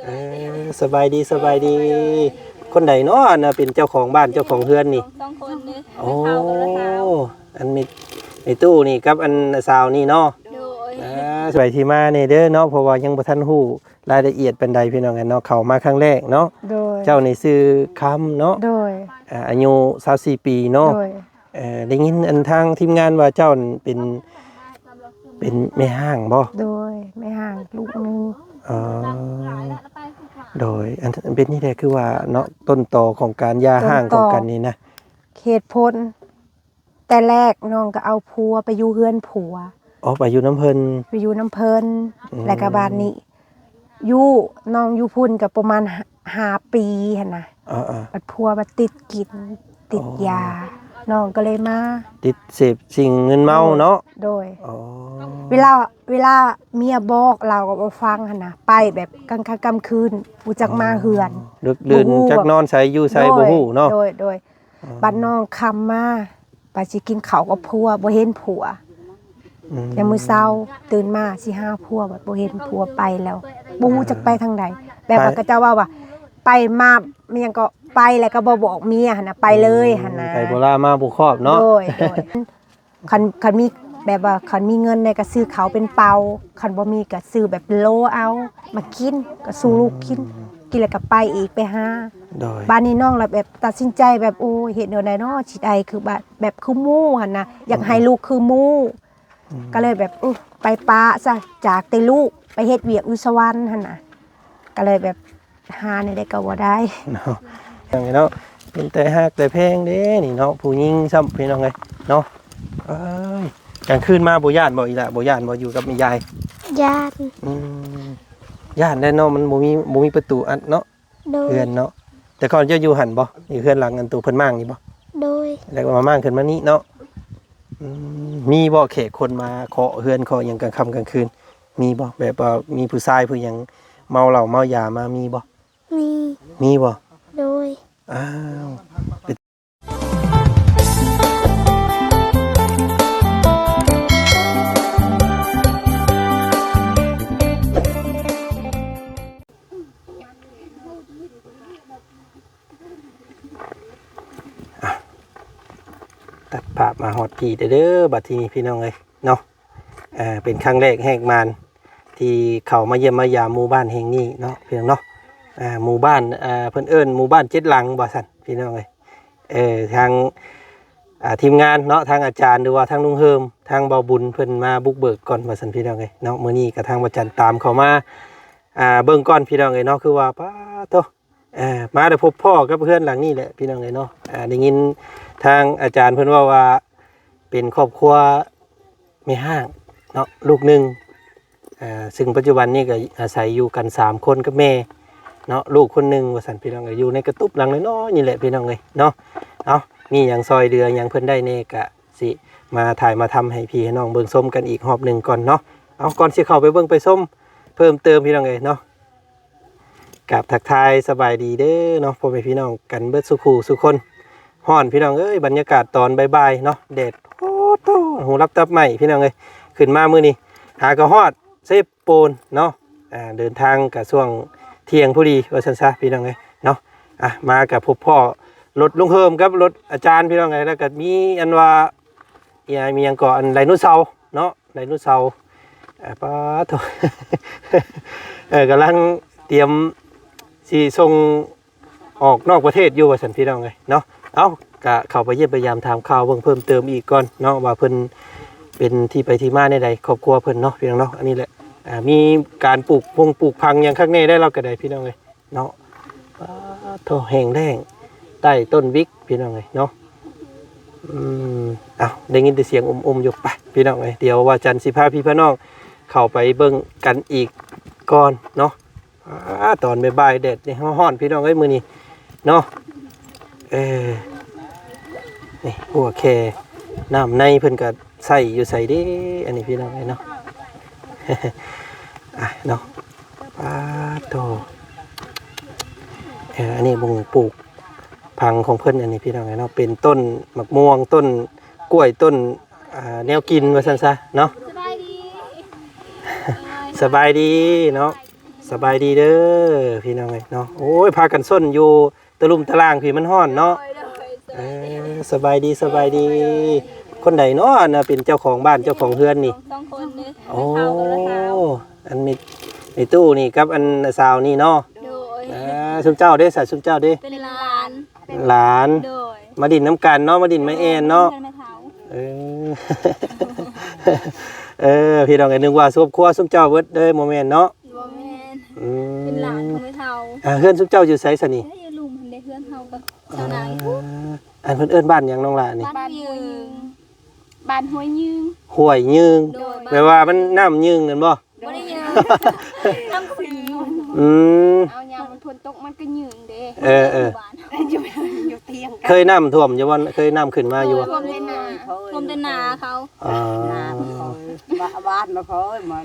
ເອີ ສະບາຍດີ ສະບາຍດີ. ຄົນໃດເນາະ ອັນນ່າ ເປັນເຈົ້າຂອງບ້ານ ເຈົ້າຂອງເຮືອນນີ້? ສອງຄົນນີ້ ໂອ້ ແມ່ເຖົ້າກັບນ້າສາວ. ອັນແມ່ ແມ່ຕູ້ນີ້ກັບອັນນ້າສາວນີ້ເນາະ? ໂດຍ. ອ່າ ສະບາຍທີ່ມານີ້ເດີເນາະ ເພາະວ່າຍັງບໍ່ທັນຮູ້ລາຍລະອຽດປານໃດ ພີ່ນ້ອງເອີຍເນາະ ເຂົ້າມາຄັ້ງແລກເນາະ. ໂດຍ. ເຈົ້ານີ້ຊື່ຄຳເນາະ? ໂດຍ. ອ່າ ອາຍຸຊາວສີ່ປີເນາະ? ໂດຍ. ເອີ ໄດ້ຍິນອັນທາງທີມງານວ່າເຈົ້ານັ້ນເປັນ ເປັນແມ່ຮ້າງບໍ່? ໂດຍ ແມ່ຮ້າງລູກໜຶ່ງ. ອໍ ໂດຍ. ອັນ ເປັນນີ້ແຫຼະ ຄືວ່າເນາະ ຕົ້ນຕໍຂອງການຢ່າຮ້າງຂອງກັນນີ້ນະ ເຫດຜົນ ແຕ່ແລກນ້ອງກໍເອົາຜົວໄປຢູ່ເຮືອນຜົວ. ອໍ ໄປຢູ່ນຳເພິ່ນ. ໄປຢູ່ນຳເພິ່ນ. ອືມ. ແລ້ວກໍບາດນີ້ ຢູ່ ນ້ອງຢູ່ພຸ້ນກໍປະມານຫ້າ ຫ້າປີຫັ້ນນະ. ເອີໆ. ບັດຜົວບັດຕິດກິນ ຕິດຢາ. ອໍ. ນ້ອງກໍເລີຍມາ ຕິດເສບສິ່ງມຶນເມົາເນາະ? ໂດຍ. ອໍ. ເວລາ ເວລາເມຍບອກລາວກໍບໍ່ຟັງຫັ້ນນະ ໄປແບບກາງຄ່ຳກາງຄືນ ບໍ່ຈັກມາເຮືອນ. ອໍ. ດຶກດື່ນ ບໍ່ຮູ້ ຈັກນອນໃສຢູ່ໃສ ບໍ່ຮູ້ເນາະ? ໂດຍ ໂດຍ. ອໍ. ບັດນ້ອງຄ່ຳມາ ໄປຊິກິນເຂົ້າກັບຜົວ ບໍ່ເຫັນຜົວ. ອືມ. ຍາມມື້ເຊົ້າຕື່ນມາຊິຫາຜົວ ບັດບໍ່ເຫັນຜົວໄປແລ້ວ ບໍ່ຮູ້ຈັກໄປທາງໃດ. ແບບວ່າເຂົາເຈົ້າເວົ້າວ່າ ໄປມາ ມີຫຍັງກໍໄປ ແລ້ວກໍບໍ່ບອກເມຍຫັ້ນນະ ໄປເລີຍຫັ້ນນະ. ອືມ. ໄປບໍ່ລາມາບໍ່ຄອບເນາະ? ໂດຍ ໂດຍ. ຄັນ ຄັນມີ ແບບວ່າຄັນມີເງິນແດ່ກໍຊື້ເຂົ້າເປັນເປົາ ຄັນບໍ່ມີກໍຊື້ແບບເປັນໂລເອົາ ມາກິນ ກໍສູ່ລູກກິນ. ອືມ. ກິນແລ້ວກໍໄປອີກ ໄປຫາ. ໂດຍ. ບາດນີ້ນ້ອງລະແບບຕັດສິນໃຈແບບ ໂອ້ຍ ເຮັດແນວໃດເນາະ ຊິໄດ້ຄືບາດ ແບບຄືໝູ່ຫັ້ນນະ ຢາກໃຫ້ ອືມ ລູກຄືໝູ່. ອືມ. ກໍເລີຍແບບ ໂອ້ ໄປປະຊະ ຈາກແຕ່ລູກ ໄປເຮັດວຽກຢູ່ສະຫວັນຫັ້ນນະ ກໍເລີຍແບບ ຫາແນວໃດກໍບໍ່ໄດ້ເນາະ. ເນາະ ເປັນແຕ່ຮັກແຕ່ແພງເດ້ນີ້ເນາະ ຜູ້ຍິງຊ້ຳ ພີ່ນ້ອງເອີຍເນາະ. ເອີຍ ກາງຄືນມາບໍ່ຢ້ານບໍ່ອີ່ຫຼ້າ? ບໍ່ຢ້ານບໍ່ ຢູ່ກັບແມ່ຍາຍ? ຢ້ານ. ອືມ ຢ້ານແດ່ເນາະ ມັນບໍ່ມີ ບໍ່ມີປະຕູອັດເນາະ. ໂດຍ. ເຮືອນເນາະ ແຕ່ກ່ອນເຈົ້າຢູ່ຫັ້ນບໍ່? ຢູ່ເຮືອນຫຼັງອັນໂຕເພິ່ນມ້າງນີ້ບໍ່? ໂດຍ. ແລ້ວກໍມາມ້າງຂຶ້ນມານີ້ເນາະ. ອືມ ມີບໍ່ແຂກຄົນມາເຄາະເຮືອນເຄາະຫຍັງກາງຄ່ຳກາງຄືນ? ມີບໍ່ ແບບວ່າມີຜູ້ຊາຍຜູ້ຫຍັງເມົາເຫຼົ້າເມົາຢາມາ ມີບໍ່? ມີ. ມີບໍ່? ໂດຍ. ອ້າວ ອ່ະ ຕັດພາບມາຮອດທີ່ເດີ ບັດທີນີ້ພີ່ນ້ອງເອີຍເນາະ. ເປັນຄັ້ງແລກແຫກມານທີ່ເຂົ້າມາຢ້ຽມມາຢາມໝູ່ບ້ານແຫ່ງນີ້ເນາະ ພີ່ນ້ອງເນາະ. ເອີ ໝູ່ບ້ານ ເອີ ເພິ່ນເອີ້ນໝູ່ບ້ານເຈັດຫຼັງວ່າຊັ້ນ ພີ່ນ້ອງເອີຍ. ເອີ ທາງ ອ່າ ທີມງານເນາະ ທາງອາຈານ ຫຼືວ່າທາງລຸງເຮີມ ທາງເບົາບຸນ ເພິ່ນມາບຸກເບີກກ່ອນວ່າຊັ້ນ ພີ່ນ້ອງເອີຍເນາະ. ມື້ນີ້ກໍທາງບ່າວຈັນຕາມເຂົ້າມາ ອ່າ ເບິ່ງກ່ອນ ພີ່ນ້ອງເອີຍເນາະ. ຄືວ່າ ປາດໂທ້ ເອີ ມາໄດ້ພົບພໍ້ກັບເຮືອນຫຼັງນີ້ແຫຼະ ພີ່ນ້ອງເອີຍເນາະ. ອ່າ ໄດ້ຍິນທາງອາຈານເພິ່ນເວົ້າວ່າ ເປັນຄອບຄົວແມ່ຮ້າງເນາະ ລູກໜຶ່ງ. ເຊິ່ງປັດຈຸບັນນີ້ກໍອາໄສຢູ່ກັນສາມຄົນກັບແມ່ເນາະ ລູກຄົນໜຶ່ງວ່າຊັ້ນ ພີ່ນ້ອງເອີຍ. ຢູ່ໃນກະຕຸບຫຼັງນ້ອຍໆນີ້ແຫຼະ ພີ່ນ້ອງເອີຍເນາະ. ເອົາ ມີຫຍັງຊ່ອຍເຫຼືອຫຍັງເພິ່ນໄດ້ແດ່ ກະຊິມາຖ່າຍມາທຳໃຫ້ພີ່ໃຫ້ນ້ອງເບິ່ງຊົມກັນອີກຮອບໜຶ່ງກ່ອນເນາະ. ເອົາ ກ່ອນຊິເຂົ້າໄປເບິ່ງໄປຊົມເພີ່ມເຕີມ ພີ່ນ້ອງເອີຍເນາະ ກາບທັກທາຍສະບາຍດີເດີເນາະ ພໍ່ແມ່ພີ່ນ້ອງກັນເບິດສູ່ຄູ່ສູ່ຄົນ. ຮ້ອນ ພີ່ນ້ອງເອີຍ ບັນຍາກາດຕອນບ່າຍໆເນາະ ແດດ ໂອ້ໂຕ ຫູລັບຕັບໄໝ້ ພີ່ນ້ອງເອີຍ. ຂຶ້ນມາມື້ນີ້ຫາກໍຮອດເຊໂປນເນາະ. ອ່າ ເດີນທາງກໍຊ່ວງທ່ຽງພໍດີວ່າຊັ້ນຊະ ພີ່ນ້ອງເອີຍເນາະ. ອ່ະ ມາກໍພົບພໍ້ລົດລຸງເຮີມກັບລົດອາຈານ ພີ່ນ້ອງເອີຍ. ແລ້ວກໍມີອັນວ່າ ອີຫຍັງ ມີຫຍັງກໍ ອັນໄດໂນເສົາເນາະ ໄດໂນເສົາ. ອ່າ ປາດໂທ້ ເອີ ກຳລັງຕຽມຊິສົ່ງອອກນອກປະເທດຢູ່ວ່າຊັ້ນ ພີ່ນ້ອງເອີຍເນາະ. ເອົາ ກະເຂົ້າໄປຢ້ຽມໄປຢາມຖາມຂ່າວເບິ່ງເພີ່ມເຕີມອີກກ່ອນເນາະ ວ່າເພິ່ນເປັນທີ່ໄປທີ່ມາແນວໃດ ຄອບຄົວເພິ່ນເນາະ ພີ່ນ້ອງເນາະ. ອັນນີ້ແຫຼະ ອ່າ ມີການປູກພົງປູກຜັງຫຍັງຄັກແນ່ໄດ້ລາວກໍໄດ້ ພີ່ນ້ອງເອີຍ ເນາະ. ປາດໂທ້ ແຫ້ງແລ້ງໃຕ້ຕົ້ນວິກ ພີ່ນ້ອງເອີຍເນາະ. ອືມ ເອົ້າ ໄດ້ຍິນແຕ່ສຽງອຸ້ມໆຢູ່. ໄປ ພີ່ນ້ອງເອີຍ ດຽວວ່າຈັນຊິພາພີ່ພານ້ອງເຂົ້າໄປເບິ່ງກັນອີກກ່ອນເນາະ. ອາ ຕອນບ່າຍໆ ແດດນີ້ຮ້ອນ ພີ່ນ້ອງເອີຍ ມື້ນີ້ເນາະ. ເອີ ນີ້ ຫົວແຄ ນ້ຳໃນເພິ່ນກໍໃຊ້ຢູ່ໃສເດ້ ອັນນີ້ ພີ່ນ້ອງເອີຍເນາະ. ອ່ະ ເນາະ ປາດໂທ້ ເອີ ອັນນີ້ບົງປູກຜັງຂອງເພິ່ນ ອັນນີ້ ພີ່ນ້ອງເອີຍເນາະ ເປັນຕົ້ນໝາກມ່ວງ ຕົ້ນກ້ວຍ ຕົ້ນ ອ່າ ແນວກິນວ່າຊັ້ນຊະເນາະ. ສະບາຍດີ ສະບາຍດີເນາະ. ສ ສະບາຍດີເດີພີ່ນ້ອງເອີຍເນາະ. ໂອ້ຍ ພາກັນຊົນຢູ່ຕະລຸ່ມຕະລ່າງພີ້ ມັນຮ້ອນເນາະ. ໂດຍ ໂດຍ ເອີ ສະບາຍດີ ສະບາຍດີ. ຄົນໃດເນາະ ອັນນ່າ ເປັນເຈົ້າຂອງບ້ານເຈົ້າຂອງເຮືອນນີ້? ສອງຄົນເດ້. ໂອ້ ແມ່ເຖົ້າກັບຫຼານສາວ. ອັນມີ ມີຕູ້ນີ້ກັບອັນສາວນີ້ເນາະ. ໂດຍ. ອ່າ ຊຸມເຈົ້າເດ້ ສາວ ຊຸມເຈົ້າເດ້? ເປັນຫຼານ. ເປັນຫຼານ. ໂດຍ. ມາດິນນຳກັນເນາະ ມາດິນມາແອ່ນເນາະ. ເອີ ເອີ ພີ່ນ້ອງເອີຍ ນຶກວ່າຄອບຄົວຊຸມເຈົ້າເບິດເດີ ບໍ່ແມ່ນເນາະ? ບໍ່ແມ່ນ. ອືມ ເປັນຫຼານຂອງແມ່ເຖົ້າ. ອ່າ ເຮືອນຊຸມເຈົ້າຢູ່ໃສຊະນີ້? ຢູ່ລຸ່ມຫັ້ນເດ້ ເຮືອນເຮົາກໍຊາວນາຢູ່. ອ່າ ອັນເພິ່ນເອີ້ນບ້ານຫຍັງນ້ອງຫຼ້ານີ້? ບ້ານຍືງ. ບ້ານຫ້ວຍຍືງ. ຫ້ວຍຍືງ. ໂດຍ. ແປວ່າມັນນ້ຳຍືງນັ້ນບໍ່? ບໍ່ໄດ້ຍືງ ນ້ຳຂຶ້ນ. ອືມ ເອົາ ຍາມມັນຝົນຕົກມັນກໍຍືງເດ້. ເອີ ເອີ ຢູ່ ຢູ່ທຽງກັນ. ເຄີຍນ້ຳຖ້ວມຢູ່ບໍ່? ເຄີຍນ້ຳຂຶ້ນມາຢູ່ບໍ່? ຖ້ວມແຕ່ນາ ຖ້ວມແຕ່ນາເຂົາ. ອໍ ນ້ຳເຂົາ ບ້ານມາເຂົາມາ.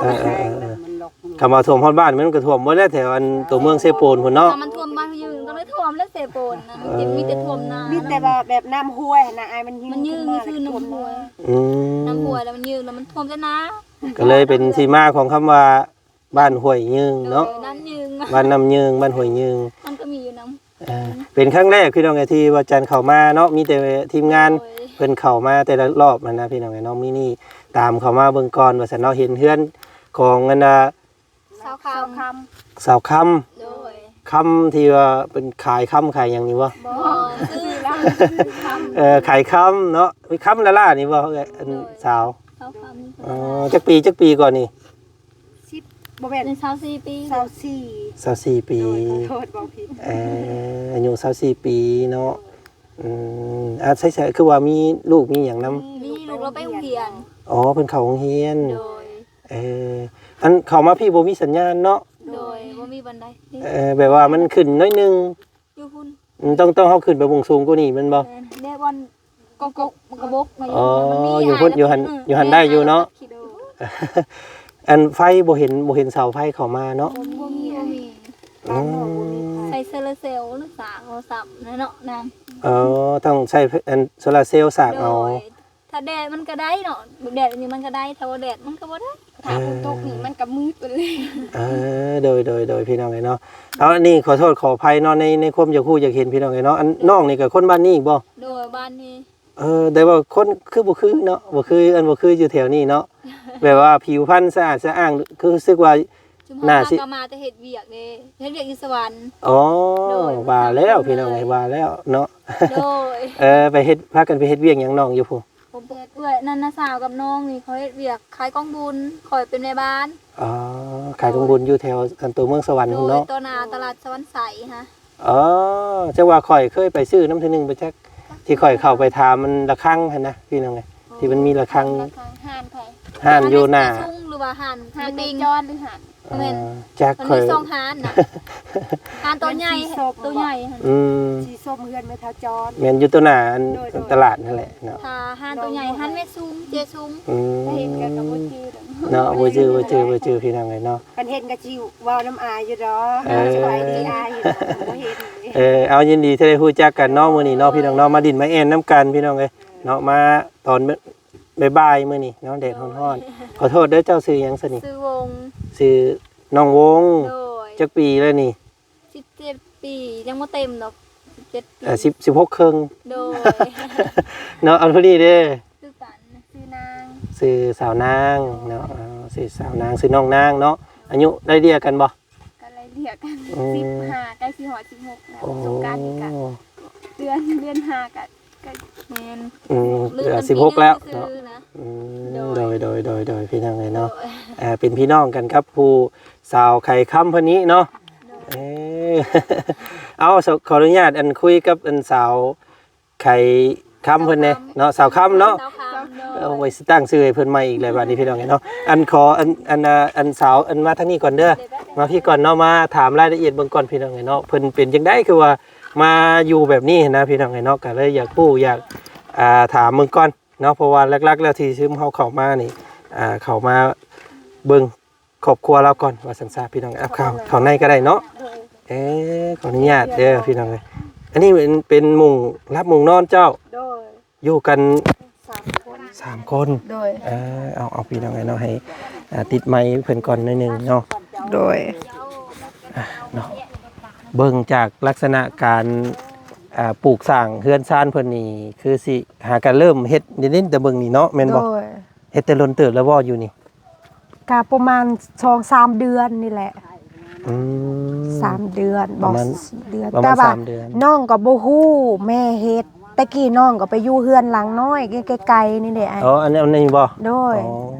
ເອີ ເອີ ເອີ ມັນລົກ. ຄັນວ່າຖ້ວມຮອດບ້ານມັນກໍຖ້ວມເບິດແຫຼະ ແຖວອັນຕົວເມືອງເຊໂປນພຸ້ນເນາະ. ຖ້າມັນຖ້ວມບ້ານຍືງຕ້ອງໄດ້ຖ້ວມແລ້ວເຊໂປນນະ. ເອີ ມີແຕ່ຖ້ວມນາ. ມີແຕ່ວ່າແບບນ້ຳຫ້ວຍຫັ້ນນະ ອ້າຍ ມັນຍືງ ມັນຍືງຊື່ນ້ຳຫ້ວຍ. ອືມ ນ້ຳຫ້ວຍແລ້ວມັນຍືງ ແລ້ວມັນຖ້ວມແຕ່ນາ. ກໍເລີຍເປັນທີ່ມາຂອງຄຳວ່າບ້ານຫ້ວຍຍືງເນາະ. ໂດຍ ນ້ຳຍືງ. ບ້ານນ້ຳຍືງ ບ້ານຫ້ວຍຍືງ ມັນກໍມີຢູ່ນຳ. ເອີ ເປັນຄັ້ງແລກພີ່ນ້ອງເອີຍ ທີ່ວ່າຈັນເຂົ້າມາເນາະ ມີແຕ່ທີມງານ. ໂດຍ. ເພິ່ນເຂົ້າມາແຕ່ລະລອບຫັ້ນນະພີ່ນ້ອງເອີຍເນາະ. ມື້ນີ້ຕາມເຂົ້າມາເບິ່ງກ່ອນວ່າຊັ້ນເນາະ ເຫັນເຮືອນຂອງອັນນ່າ ສາວຄຳ. ສາວຄຳ. ໂດຍ. ຄຳທີ່ວ່າເປັນຂາຍຄຳຂາຍຫຍັງນີ້ບໍ່? ບໍ່ ຊື່ລາວ. ເອີ ຂາຍຄຳເນາະ. ມີຄຳລະລານີ້ບໍ່ ເອີຍ ອັນ ໂດຍ ສາວ? ສາວຄຳ. ອໍ ຈັກປີ ຈັກປີກ່ອນນີ້? ສິບ ບໍ່ແມ່ນ ຊາວສີ່ປີ. ຊາວສີ່ ຊາວສີ່ປີ. ໂດຍ ຂໍໂທດ ເວົ້າຜິດ. ເອີ ອາຍຸຊາວສີ່ປີເນາະ. ອືມ ອາ ໃສໆ ຄືວ່າມີລູກມີຫຍັງນຳ? ມີລູກ ລາວໄປໂຮງຮຽນ. ອໍ ເພິ່ນເຂົ້າໂຮງຮຽນ. ໂດຍ. ເອີ ອັນເຂົ້າມາພີ້ບໍ່ມີສັນຍານເນາະ? ໂດຍ ບໍ່ມີປານໃດ. ເອີ ແບບວ່າມັນຂຶ້ນໜ້ອຍໜຶ່ງ. ຢູ່ພຸ້ນ. ອືມ ຕ້ອງ ຕ້ອງເຮົາຂຶ້ນໄປມຸງສູງກວ່ານີ້ແມ່ນບໍ່? ແມ່ນ ແດ່ບ່ອນ ກະບົກ ກະບົກ. ອໍ ມັນມີ ຢູ່ພຸ້ນ ຢູ່ຫັ້ນ ຢູ່ຫັ້ນໄດ້ຢູ່ເນາະ. ໂດຍ. ອັນໄຟບໍ່ເຫັນ ບໍ່ເຫັນເສົາໄຟເຂົ້າມາເນາະ? ບໍ່ມີ ບໍ່ມີ. ອືມ ໃຊ້ໂຊລາເຊວ ສາງໂທລະສັບເນາະນາງ. ອໍ ຕ້ອງໃຊ້ອັນໂຊລາເຊວສາກເອົາ. ໂດຍ. ຖ້າແດດມັນກໍໄດ້ເນາະ ແດດນີ້ມັນກໍໄດ້ ຖ້າບໍ່ແດດມັນກໍບໍ່ໄດ້. ຖ້າຝົນຕົກນີ້ມັນກໍມືດເບິດເລີຍ. ເອີ ໂດຍ ໂດຍ ໂດຍ ພີ່ນ້ອງເອີຍເນາະ. ເອົາ ອັນນີ້ຂໍໂທດຂໍອະໄພເນາະ ໃນ ໃນຄວາມຢາກຮູ້ຢາກເຫັນພີ່ນ້ອງເອີຍເນາະ. ອັນນ້ອງນີ້ກໍຄົນບ້ານນີ້ບໍ່? ໂດຍ ບ້ານນີ້. ເອີ ແຕ່ວ່າຄົນຄືບໍ່ຄືເນາະ ບໍ່ຄື ອັນ ບໍ່ຄືຢູ່ແຖວນີ້ເນາະ. ແບບວ່າຜິວພັນສະອາດສະອ້າງ ຄືຮູ້ສຶກວ່າ ໜ້າຊິ ເຮົາກໍມາແຕ່ເຮັດວຽກເດ້ ເຮັດວຽກຢູ່ສະຫວັນ. ອໍ ໂດຍ ວ່າແລ້ວພີ່ນ້ອງເອີຍ ວ່າແລ້ວເນາະ. ໂດຍ. ເອີ ໄປເຮັດ ພາກັນໄປເຮັດວຽກຫຍັງນ້ອງຢູ່ພຸ້ນ? ເອື້ອຍນັ້ນ ນ້າສາວກັບນ້ອງນີ້ ເຂົາເຮັດວຽກຂາຍກອງບຸນ ຂ້ອຍເປັນແມ່ບ້ານ. ອໍ ຂາຍກອງບຸນຢູ່ແຖວອັນຕົວເມືອງສະຫວັນພຸ້ນເນາະ. ໂດຍ ຕໍ່ໜ້າຕະຫຼາດສະຫວັນໄຊຫັ້ນ. ອໍ ຈັກວ່າຂ້ອຍເຄີຍໄປຊື້ນຳເທື່ອໜຶ່ງບໍ່ຈັກ ທີ່ຂ້ອຍເຂົ້າໄປຖາມມັນລະຄັງຫັ້ນນະ ພີ່ນ້ອງເອີຍ ທີ່ມັນມີລະຄັງ. ລະຄັງຮ້ານໃຜ? ຮ້ານຢູ່ໜ້າ ຮ້ານແມ່ຊຸງ ຫຼືວ່າຮ້ານ ຮ້ານແມ່ຈອນ ຫຼືຮ້ານ ເອີ ບໍ່ແມ່ນ ຈັກ ມັນມີສອງຮ້ານນະ. ຮ້ານໂຕໃຫຍ່ ໂຕໃຫຍ່ຫັ້ນ. ອືມ ສີສົ້ມເຮືອນແມ່ທ້າວຈອນ. ແມ່ນ ຢູ່ໂຕໜ້າອັນ ໂດຍ ໂດຍ ຕະຫຼາດຫັ້ນແຫຼະເນາະ. ຖ້າຮ້ານໂຕໃຫຍ່ ຮ້ານແມ່ຊຸງ ເຈຊຸງ. ອືມ ຖ້າເຫັນກໍ ກໍບໍ່ຈື່ດອກເນາະ. ບໍ່ຈື່ ບໍ່ຈື່ ບໍ່ຈື່ ພີ່ນ້ອງເອີຍເນາະ. ຄັນເຫັນກໍຊິເວົ້ານຳອາຍຢູ່ດອກ. ເອີ ສະບາຍດີອາຍ ບໍ່ເຫັນ. ເອີ ເອົາ ຍິນດີທີ່ໄດ້ຮູ້ຈັກກັນເນາະ ມື້ນີ້ເນາະ ໂດຍ ພີ່ນ້ອງເນາະ. ມາດິນມາແອ່ນນຳກັນ ພີ່ນ້ອງເອີຍເນາະ. ມາຕອນບ່າຍໆ ມື້ນີ້ເນາະ ແດດຮ້ອນໆ. ໂດຍ. ຂໍໂທດເດີ ເຈົ້າຊື່ຫຍັງຊະນີ້? ຊື່ວົງ. ຊື່ນ້ອງວົງ. ໂດຍ. ຈັກປີແລ້ວນີ້? ສິບເຈັດປີ ຍັງບໍ່ເຕັມດອກ ສິບເຈັດປີ. ເອີ ສິບ ສິບຫົກເຄິ່ງ. ໂດຍ. ເນາະ ອັນຜູ້ນີ້ເດ້? ຄືກັນ ຊື່ນາງ. ຊື່ສາວນາງເນາະ. ໂດຍ. ເອີ ຊື່ສາວນາງ ຊື່ນ້ອງນາງເນາະ. ອາຍຸໄລ່ເລ່ຍກັນບໍ່? ກໍໄລ່ເລ່ຍກັນ. ອືມ ສິບຫ້າ ໃກ້ຊິຮອດສິບຫົກແລ້ວ. ໂອ້ ສົງການນີ້ກະເດືອນ ເດືອນຫ້າກະ ກໍແມ່ນ. ອືມ ເຫຼືອສິບຫົກແລ້ວເນາະ. ອືມ ໂດຍ ໂດຍ ໂດຍ ໂດຍ ພີ່ນ້ອງເອີຍເນາະ. ໂດຍ. ເປັນພີ່ນ້ອງກັນກັບຜູ້ສາວໄຂ່ຄຳເພິ່ນນີ້ເນາະ. ໂດຍ. ເອີ ເອົາ ຂໍອະນຸຍາດ ອັນ ຄຸຍກັບ ອັນ ສາວໄຂ່ຄຳເພິ່ນແດ່ເນາະ ສາວຄຳເນາະ. ສາວຄຳ ໂດຍ. ເອົາ ໄວ້ຊິຕັ້ງຊື່ໃຫ້ເພິ່ນໃໝ່ອີກແຫຼະ ບາດນີ້ ພີ່ນ້ອງເອີຍເນາະ. ອັນ ຂໍ ອັນ ອັນ ອັນ ສາວ ອັນ ມາທາງນີ້ກ່ອນເດີ ມາພີ້ກ່ອນເນາະ. ມາຖາມລາຍລະອຽດເບິ່ງກ່ອນ ພີ່ນ້ອງເອີຍເນາະ ເພິ່ນເປັນຈັ່ງໃດ ຄືວ່າມາຢູ່ແບບນີ້ຫັ້ນນະ ພີ່ນ້ອງເອີຍເນາະ. ກໍເລີຍຢາກຮູ້ ຢາກ ອ່າ ຖາມເບິ່ງກ່ອນເນາະ ເພາະວ່າຫຼັກໆແລ້ວທີ່ຊຸມເຮົາເຂົ້າມານີ້ ອ່າ ເຂົ້າມາເບິ່ງ ຄອບຄົວລາວກ່ອນວ່າຊັ້ນຊະ ພີ່ນ້ອງ. ເອົາ ເຂົ້າ ເຂົ້າໃນກໍໄດ້ເນາະ. ໂດຍ. ເອີ ຂໍອະນຸຍາດເດີ ພີ່ນ້ອງເອີຍ. ອັນນີ້ເປັນ ເປັນມຸ້ງຫຼັບມຸ້ງນອນເຈົ້າ? ໂດຍ. ຢູ່ກັນສາມຄົນ. ສາມຄົນ. ໂດຍ. ເອີ ເອົາ ເອົາ ພີ່ນ້ອງເອີຍເນາະ ໃຫ້ ອ່າ ຕິດໄມເພິ່ນກ່ອນໜ້ອຍໜຶ່ງເນາະ. ໂດຍ ອ່ະ ເນາະ ເບິ່ງຈາກລັກສະນະການ ອ່າ ປູກສ້າງເຮືອນຊານເພິ່ນນີ້ ຄືຊິຫາກະເລີ່ມເຮັດເດ້ ແຕ່ເບິ່ງນີ້ເນາະ ແມ່ນບໍ່? ໂດຍ ເຮັດແຕ່ດົນເຕີບແລ້ວບໍ່ຢູ່ນີ້? ກະປະມານສອງສາມເດືອນນີ້ແຫຼະ ອືມ ສາມເດືອນ ປະມານ ບໍ່ ສີ່ເດືອນ ປະມານ ແຕ່ວ່າ ສາມເດືອນ ນ້ອງກໍບໍ່ຮູ້ ແມ່ເຮັດ ແຕ່ກີ້ນ້ອງກໍໄປຢູ່ເຮືອນຫຼັງນ້ອຍໃກ້ໆນີ້ແຫຼະ ອໍ ອັນ ອັນນີ້ບໍ່? ໂດຍ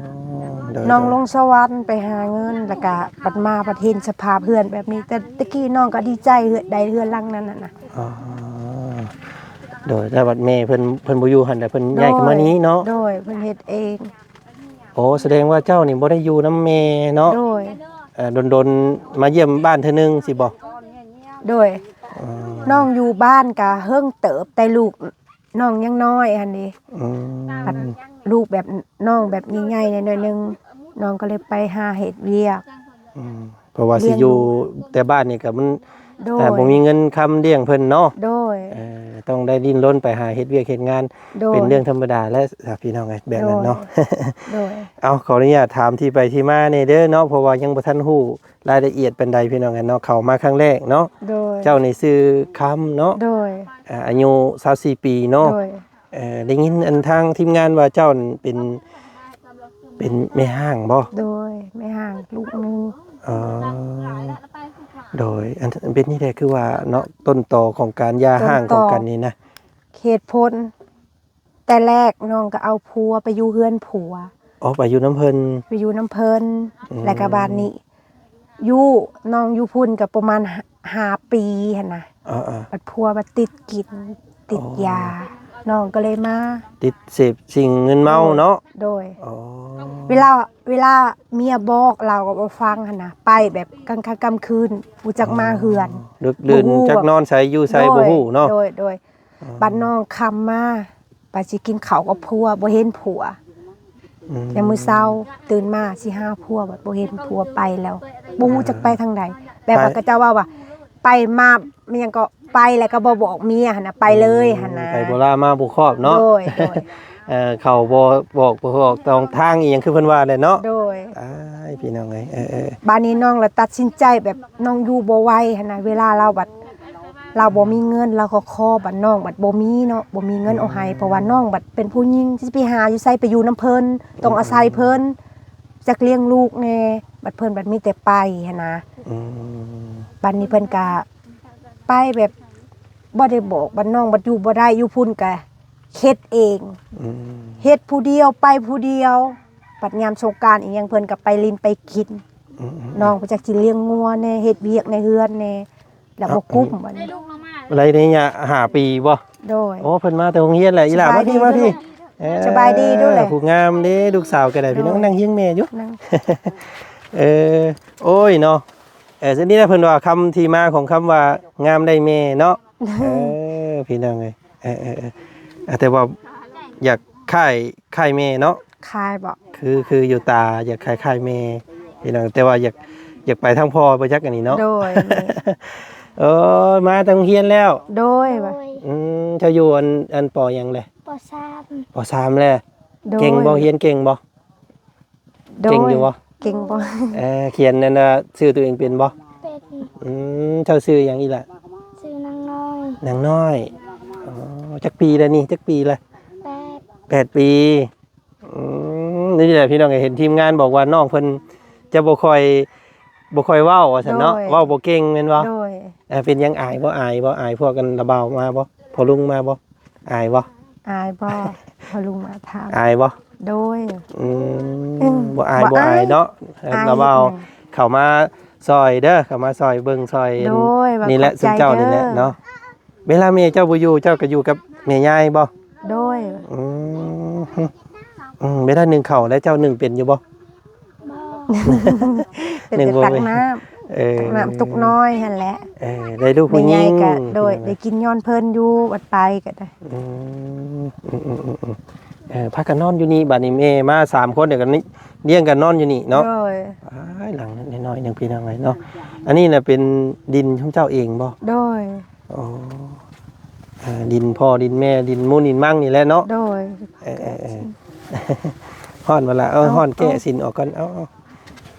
ອໍ ໂດຍ ນ້ອງ ໂດຍ ລົງສະຫວັນໄປຫາເງິນ ແລ້ວກະບັດມາບັດເຫັນສະພາບເຮືອນແບບນີ້ ແຕ່ ແຕ່ກີ້ນ້ອງກໍດີໃຈ ເຮືອນ ໄດ້ເຮືອນຫຼັງນັ້ນນະ ອໍ ໂດຍ ແຕ່ບັດແມ່ເພິ່ນ ເພິ່ນບໍ່ຢູ່ຫັ້ນ ແລ້ວເພິ່ນ ໂດຍ ຍ້າຍຂຶ້ນມານີ້ເນາະ ໂດຍ ເພິ່ນເຮັດເອງ ໂອ້ ສະແດງວ່າເຈົ້ານີ້ບໍ່ໄດ້ຢູ່ນຳແມ່ເນາະ ໂດຍ ເອີ ດົນໆ ມາຢ້ຽມບ້ານເທື່ອໜຶ່ງຊີ້ບໍ່? ໂດຍ ອືມ ນ້ອງຢູ່ບ້ານກະເຫິງເຕີບ ແຕ່ລູກນ້ອງຍັງນ້ອຍຫັ້ນເດ ອືມ ບັດລູກແບບ ນ້ອງແບບໃຫຍ່ໆແດ່ໜ້ອຍໜຶ່ງ ນ້ອງກໍເລີຍໄປຫາເຮັດວຽກ ອືມ ເພາະວ່າຊິຢູ່ແຕ່ບ້ານນີ້ກໍມັນ ໂດຍ ອ່າ ບໍ່ມີເງິນຄຳລ້ຽງເພິ່ນເນາະ ໂດຍ ເອີ ຕ້ອງໄດ້ດີ້ນລົນໄປຫາເຮັດວຽກເຮັດງານ ໂດຍ ເປັນເລື່ອງທຳມະດາແຫຼະ ພີ່ນ້ອງເອີຍ ແບບນັ້ນເນາະ ໂດຍ ໂດຍ ເອົາ ຂໍອະນຸຍາດຖາມທີ່ໄປທີ່ມາແດ່ເດີເນາະ ເພາະວ່າຍັງບໍ່ທັນຮູ້ລາຍລະອຽດປານໃດ ພີ່ນ້ອງເອີຍເນາະ ເຂົ້າມາຄັ້ງແລກເນາະ ໂດຍ ເຈົ້ານີ້ຊື່ຄຳເນາະ ໂດຍ ອ່າ ອາຍຸຊາວສີ່ປີເນາະ ໂດຍ ເອີ ໄດ້ຍິນອັນທາງທີມງານວ່າເຈົ້ານັ້ນເປັນ ເປັນແມ່ຮ້າງບໍ່? ໂດຍ ແມ່ຮ້າງລູກໜຶ່ງ ອໍ ໂດຍ ອັນ ເປັນນີ້ແຫຼະ ຄືວ່າເນາະ ຕົ້ນຕໍຂອງການຢ່າຮ້າງຂອງກັນນີ້ນະ ເຫດຜົນ ແຕ່ແລກນ້ອງກໍເອົາຜົວໄປຢູ່ເຮືອນຜົວ ອໍ ໄປຢູ່ນຳເພິ່ນ ໄປຢູ່ນຳເພິ່ນ ອືມ ແລ້ວກໍບາດນີ້ ຢູ່ ນ້ອງຢູ່ພຸ້ນກໍປະມານຫ້າ ຫ້າປີຫັ້ນນະ ເອີໆ ບັດຜົວບັດຕິດກິນ ຕິດຢາ ອໍ ນ້ອງກໍເລີຍມາ ຕິດເສບສິ່ງມຶນເມົາເນາະ ໂດຍ ອໍ ເວລາ ເວລາເມຍບອກລາວກໍບໍ່ຟັງຫັ້ນນະ ໄປແບບກາງຄ່ຳກາງຄືນ ບໍ່ຈັກມາເຮືອນ ອໍ ດຶກດື່ນ ບໍ່ຮູ້ ຈັກນອນໃສຢູ່ໃສ ໂດຍ ບໍ່ຮູ້ເນາະ ໂດຍ ໂດຍ ອໍ ບັດນ້ອງຄ່ຳມາ ໄປຊິກິນເຂົ້າກັບຜົວ ບໍ່ເຫັນຜົວ ອືມ ຍາມມື້ເຊົ້າຕື່ນມາຊິຫາຜົວ ບັດບໍ່ເຫັນຜົວໄປແລ້ວ ບໍ່ຮູ້ຈັກໄປທາງໃດ ແບບວ່າເຂົາເຈົ້າເວົ້າວ່າ ໄປມາ ແມ່ນຫຍັງກໍໄປແລ້ວກໍບໍ່ບອກເມຍຫັ້ນນະ ໄປເລີຍຫັ້ນນະ ອືມ ໄປບໍ່ລາມາບໍ່ຄອບເນາະ ໂດຍ ໂດຍ ເອີ ເຂົາບໍ່ບອກ ບໍ່ອອກຕອງທາງອີ່ຫຍັງ ຄືເພິ່ນວ່າແຫຼະເນາະ ໂດຍ ອ້າຍ ພີ່ນ້ອງເອີຍ ເອີໆ ບາດນີ້ນ້ອງລະຕັດສິນໃຈແບບນ້ອງຢູ່ບໍ່ໄຫວຫັ້ນນະ ເວລາລາວບັດ ລາວບໍ່ມີເງິນ ລາວກໍຂໍ ບັດນ້ອງບັດບໍ່ມີເນາະ ບໍ່ມີເງິນເອົາໃຫ້ ອືມ ເພາະວ່ານ້ອງບັດເປັນຜູ້ຍິງ ຊິໄປຫາຢູ່ໃສ ໄປຢູ່ນຳເພິ່ນ ຕ້ອງອາໄສເພິ່ນ ອືມ ຈັກລ້ຽງລູກແດ່ ບັດເພິ່ນບັດມີແຕ່ໄປຫັ້ນນະ ອືມ ບັດນີ້ເພິ່ນກະໄປແບບບໍ່ໄດ້ບອກ ບັດນ້ອງບັດຢູ່ບໍ່ໄດ້ ຢູ່ພຸ້ນກະເຮັດເອງ ອືມ ເຮັດຜູ້ດຽວ ໄປຜູ້ດຽວ ບັດຍາມສົງການອີ່ຫຍັງ ເພິ່ນກະໄປຫຼິ້ນໄປກິນ ອືມໆໆ ນ້ອງກໍຈັກຊິລ້ຽງງົວແດ່ ເຮັດວຽກໃນເຮືອນແດ່ ແລ້ວບໍ່ກຸ້ມບັດນີ້ ໄລຍະຫ້າປີບໍ່? ໂດຍ ໂອ້ ເພິ່ນມາແຕ່ໂຮງຮຽນແຫຼະ ອີ່ຫຼ້າ ມາພີ້ ມາພີ້ ສະບາຍດີດູແຫຼະ ເອີ ຜູ້ງາມເດ້ ລູກສາວກໍໄດ້ ພີ່ນ້ອງ ໂດຍ ນັ່ງຮຽງແມ່ຢູ່ ນັ່ງ ເອີ ໂອ້ຍເນາະ ເອີ ນີ້ແຫຼະເພິ່ນວ່າຄຳທີ່ມາຂອງຄຳວ່າງາມໄດ້ແມ່ເນາະ ເອີ ພີ່ນ້ອງເອີຍ ເອີໆໆ ອາ ແຕ່ວ່າຢາກຄ້າຍ ຄ້າຍແມ່ເນາະ ຄ້າຍບໍ່? ຄື ຄືຢູ່ຕາຢາກຄ້າຍໆແມ່ ພີ່ນ້ອງ ແຕ່ວ່າຢາກ ຢາກໄປທາງພໍ່ບໍ່ຈັກອັນນີ້ເນາະ ໂດຍ ເອີ ມາແຕ່ໂຮງຮຽນແລ້ວ ໂດຍ ອືມ ເຈົ້າຢູ່ອັນ ອັນ ປໍ ຫຍັງແຫຼະ? ປໍສາມ ປໍສາມແລ້ວ ໂດຍ ເກັ່ງບໍ່? ຮຽນເກັ່ງບໍ່? ໂດຍ ເກັ່ງຢູ່ບໍ່? ເກັ່ງບໍ່? ເອີ ຂຽນນັ້ນນະ ຊື່ຕົວເອງເປັນບໍ່? ເປັນ ອືມ ເຈົ້າຊື່ຫຍັງອີ່ຫຼ້າ? ຊື່ນາງນ້ອຍ ນາງນ້ອຍ ອໍ ຈັກປີແລ້ວນີ້? ຈັກປີແລ້ວ? ແປດ ແປດປີ ອືມ ນີ້ແຫຼະ ພີ່ນ້ອງ ເຫັນທີມງານບອກວ່ານ້ອງເພິ່ນຈະບໍ່ຄ່ອຍ ບໍ່ຄ່ອຍເວົ້າວ່າຊັ້ນເນາະ ໂດຍ ເວົ້າບໍ່ເກັ່ງແມ່ນບໍ່? ໂດຍ ເອີ ເປັນຫຍັງ ອາຍບໍ່? ອາຍບໍ່? ອາຍພວກກັນລະບ່າວມາບໍ່? ພໍ່ລຸງມາບໍ່? ອາຍບໍ່? ອາຍບໍ່? ພໍ່ລຸງມາຖາມ ອາຍບໍ່? ໂດຍ ອືມ ບໍ່ອາຍ ບໍ່ອາຍ ບໍ່ອາຍເນາະ ລະບ່າວເຂົ້າມາຊ່ອຍເດີ ເຂົ້າມາຊ່ອຍເບິ່ງຊ່ອຍ ໂດຍ ນີ້ແຫຼະ ຊຸມເຈົ້ານີ້ແຫຼະເນາະ ເວລາແມ່ເຈົ້າບໍ່ຢູ່ ເຈົ້າກໍຢູ່ກັບແມ່ຍາຍບໍ່? ໂດຍ ອືມ ອືມ ເວລາໜຶ້ງເຂົ້າແລ້ວ ເຈົ້າໜຶ້ງເປັນຢູ່ບໍ່? ບໍ່ ເປັນແຕ່ຕັກນ້ຳ ເອີ ຕັກນ້ຳຕຸກນ້ອຍຫັ້ນແຫຼະ ເອີ ໄດ້ລູກຜູ້ຍິງ ແມ່ໃຫຍ່ກໍ ໂດຍ ໄດ້ກິນຍ້ອນເພິ່ນຢູ່ ວັດໄປກໍໄດ້ ອືມ ອືມໆໆ ເອີ ພາກັນນອນຢູ່ນີ້ ບາດນີ້ແມ່ມາສາມຄົນ ດຽວກັນນີ້ ລ້ຽງກັນນອນຢູ່ນີ້ເນາະ ໂດຍ ອ້າຍ ຫຼັງນ້ອຍໆໜຶ່ງ ພີ່ນ້ອງເອີຍເນາະ ອັນນີ້ນະເປັນດິນຂອງເຈົ້າເອງບໍ່? ໂດຍ ອໍ ອ່າ ດິນພໍ່ດິນແມ່ ດິນມູນດິນມັງນີ້ແຫຼະເນາະ ໂດຍ ເອີໆໆ ຮ້ອນບໍ່ລະ? ເອົາ ເອົາ ຮ້ອນ ເອົາ ແກະສິນອອກກ່ອນ ເອົາ ເອົາ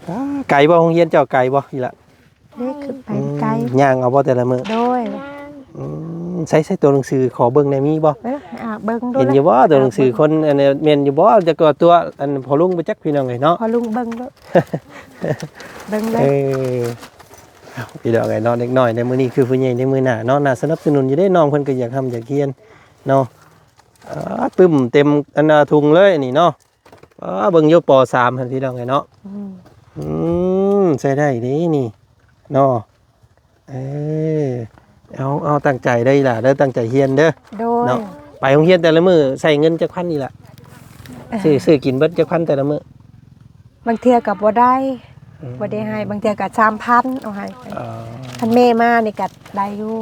ອ້າ ໄກບໍ່? ໂຮງຮຽນເຈົ້າໄກບໍ່ອີ່ຫຼະ? ເດ້ ຂຶ້ນໄປ ອືມ ໄກ. ຍ່າງເອົາບໍ່ແຕ່ລະມື້? ໂດຍ. ອືມ ໃສໆ ຕົວໜັງສືຂໍເບິ່ງແດ່ ມີບໍ່? ເອີ ອ່າ ເບິ່ງດູ ເຫັນຢູ່ບໍ່? ຕົວໜັງສືຄົນ ອັນນີ້ແມ່ນຢູ່ບໍ່? ຈັກວ່າຕົວ ອັນ ພໍ່ລຸງບໍ່ຈັກ ພີ່ນ້ອງເອີຍເນາະ. ພໍ່ລຸງເບິ່ງດູ ເບິ່ງເລີຍ. ເອີ ພີ່ນ້ອງເອີຍເນາະ ເດັກນ້ອຍໃນມື້ນີ້ຄືຜູ້ໃຫຍ່ໃນມື້ໜ້າເນາະ. ໜ້າສະໜັບສະໜູນຢູ່ເດ້ ນ້ອງເພິ່ນກໍຢາກຮ່ຳຢາກຮຽນເນາະ. ອາ ປຶ້ມເຕັມອັນນ່າ ຖົງເລີຍນີ້ເນາະ. ອໍ ເບິ່ງຢູ່ ປໍສາມ ຫັ້ນ ພີ່ນ້ອງເອີຍເນາະ. ອືມ ອືມ ໃຊ້ໄດ້ເດ້ນີ້ເນາະ. ເອີ ເອົາ ເອົາ ຕັ້ງໃຈເດີອີ່ຫຼ້າເດີ ຕັ້ງໃຈຮຽນເດີ. ໂດຍ. ເນາະ ໄປໂຮງຮຽນແຕ່ລະມື້ໃຊ້ເງິນຈັກພັນນີ້ລະ? ຊື້ ຊື້ກິນເບິດຈັກພັນແຕ່ລະມື້? ບາງເທື່ອກໍບໍ່ໄດ້ ອືມ ບໍ່ໄດ້ໃຫ້ ບາງເທື່ອກໍສາມພັນເອົາໃຫ້. ອໍ ຄັນແມ່ມານີ້ກໍໄດ້ຢູ່.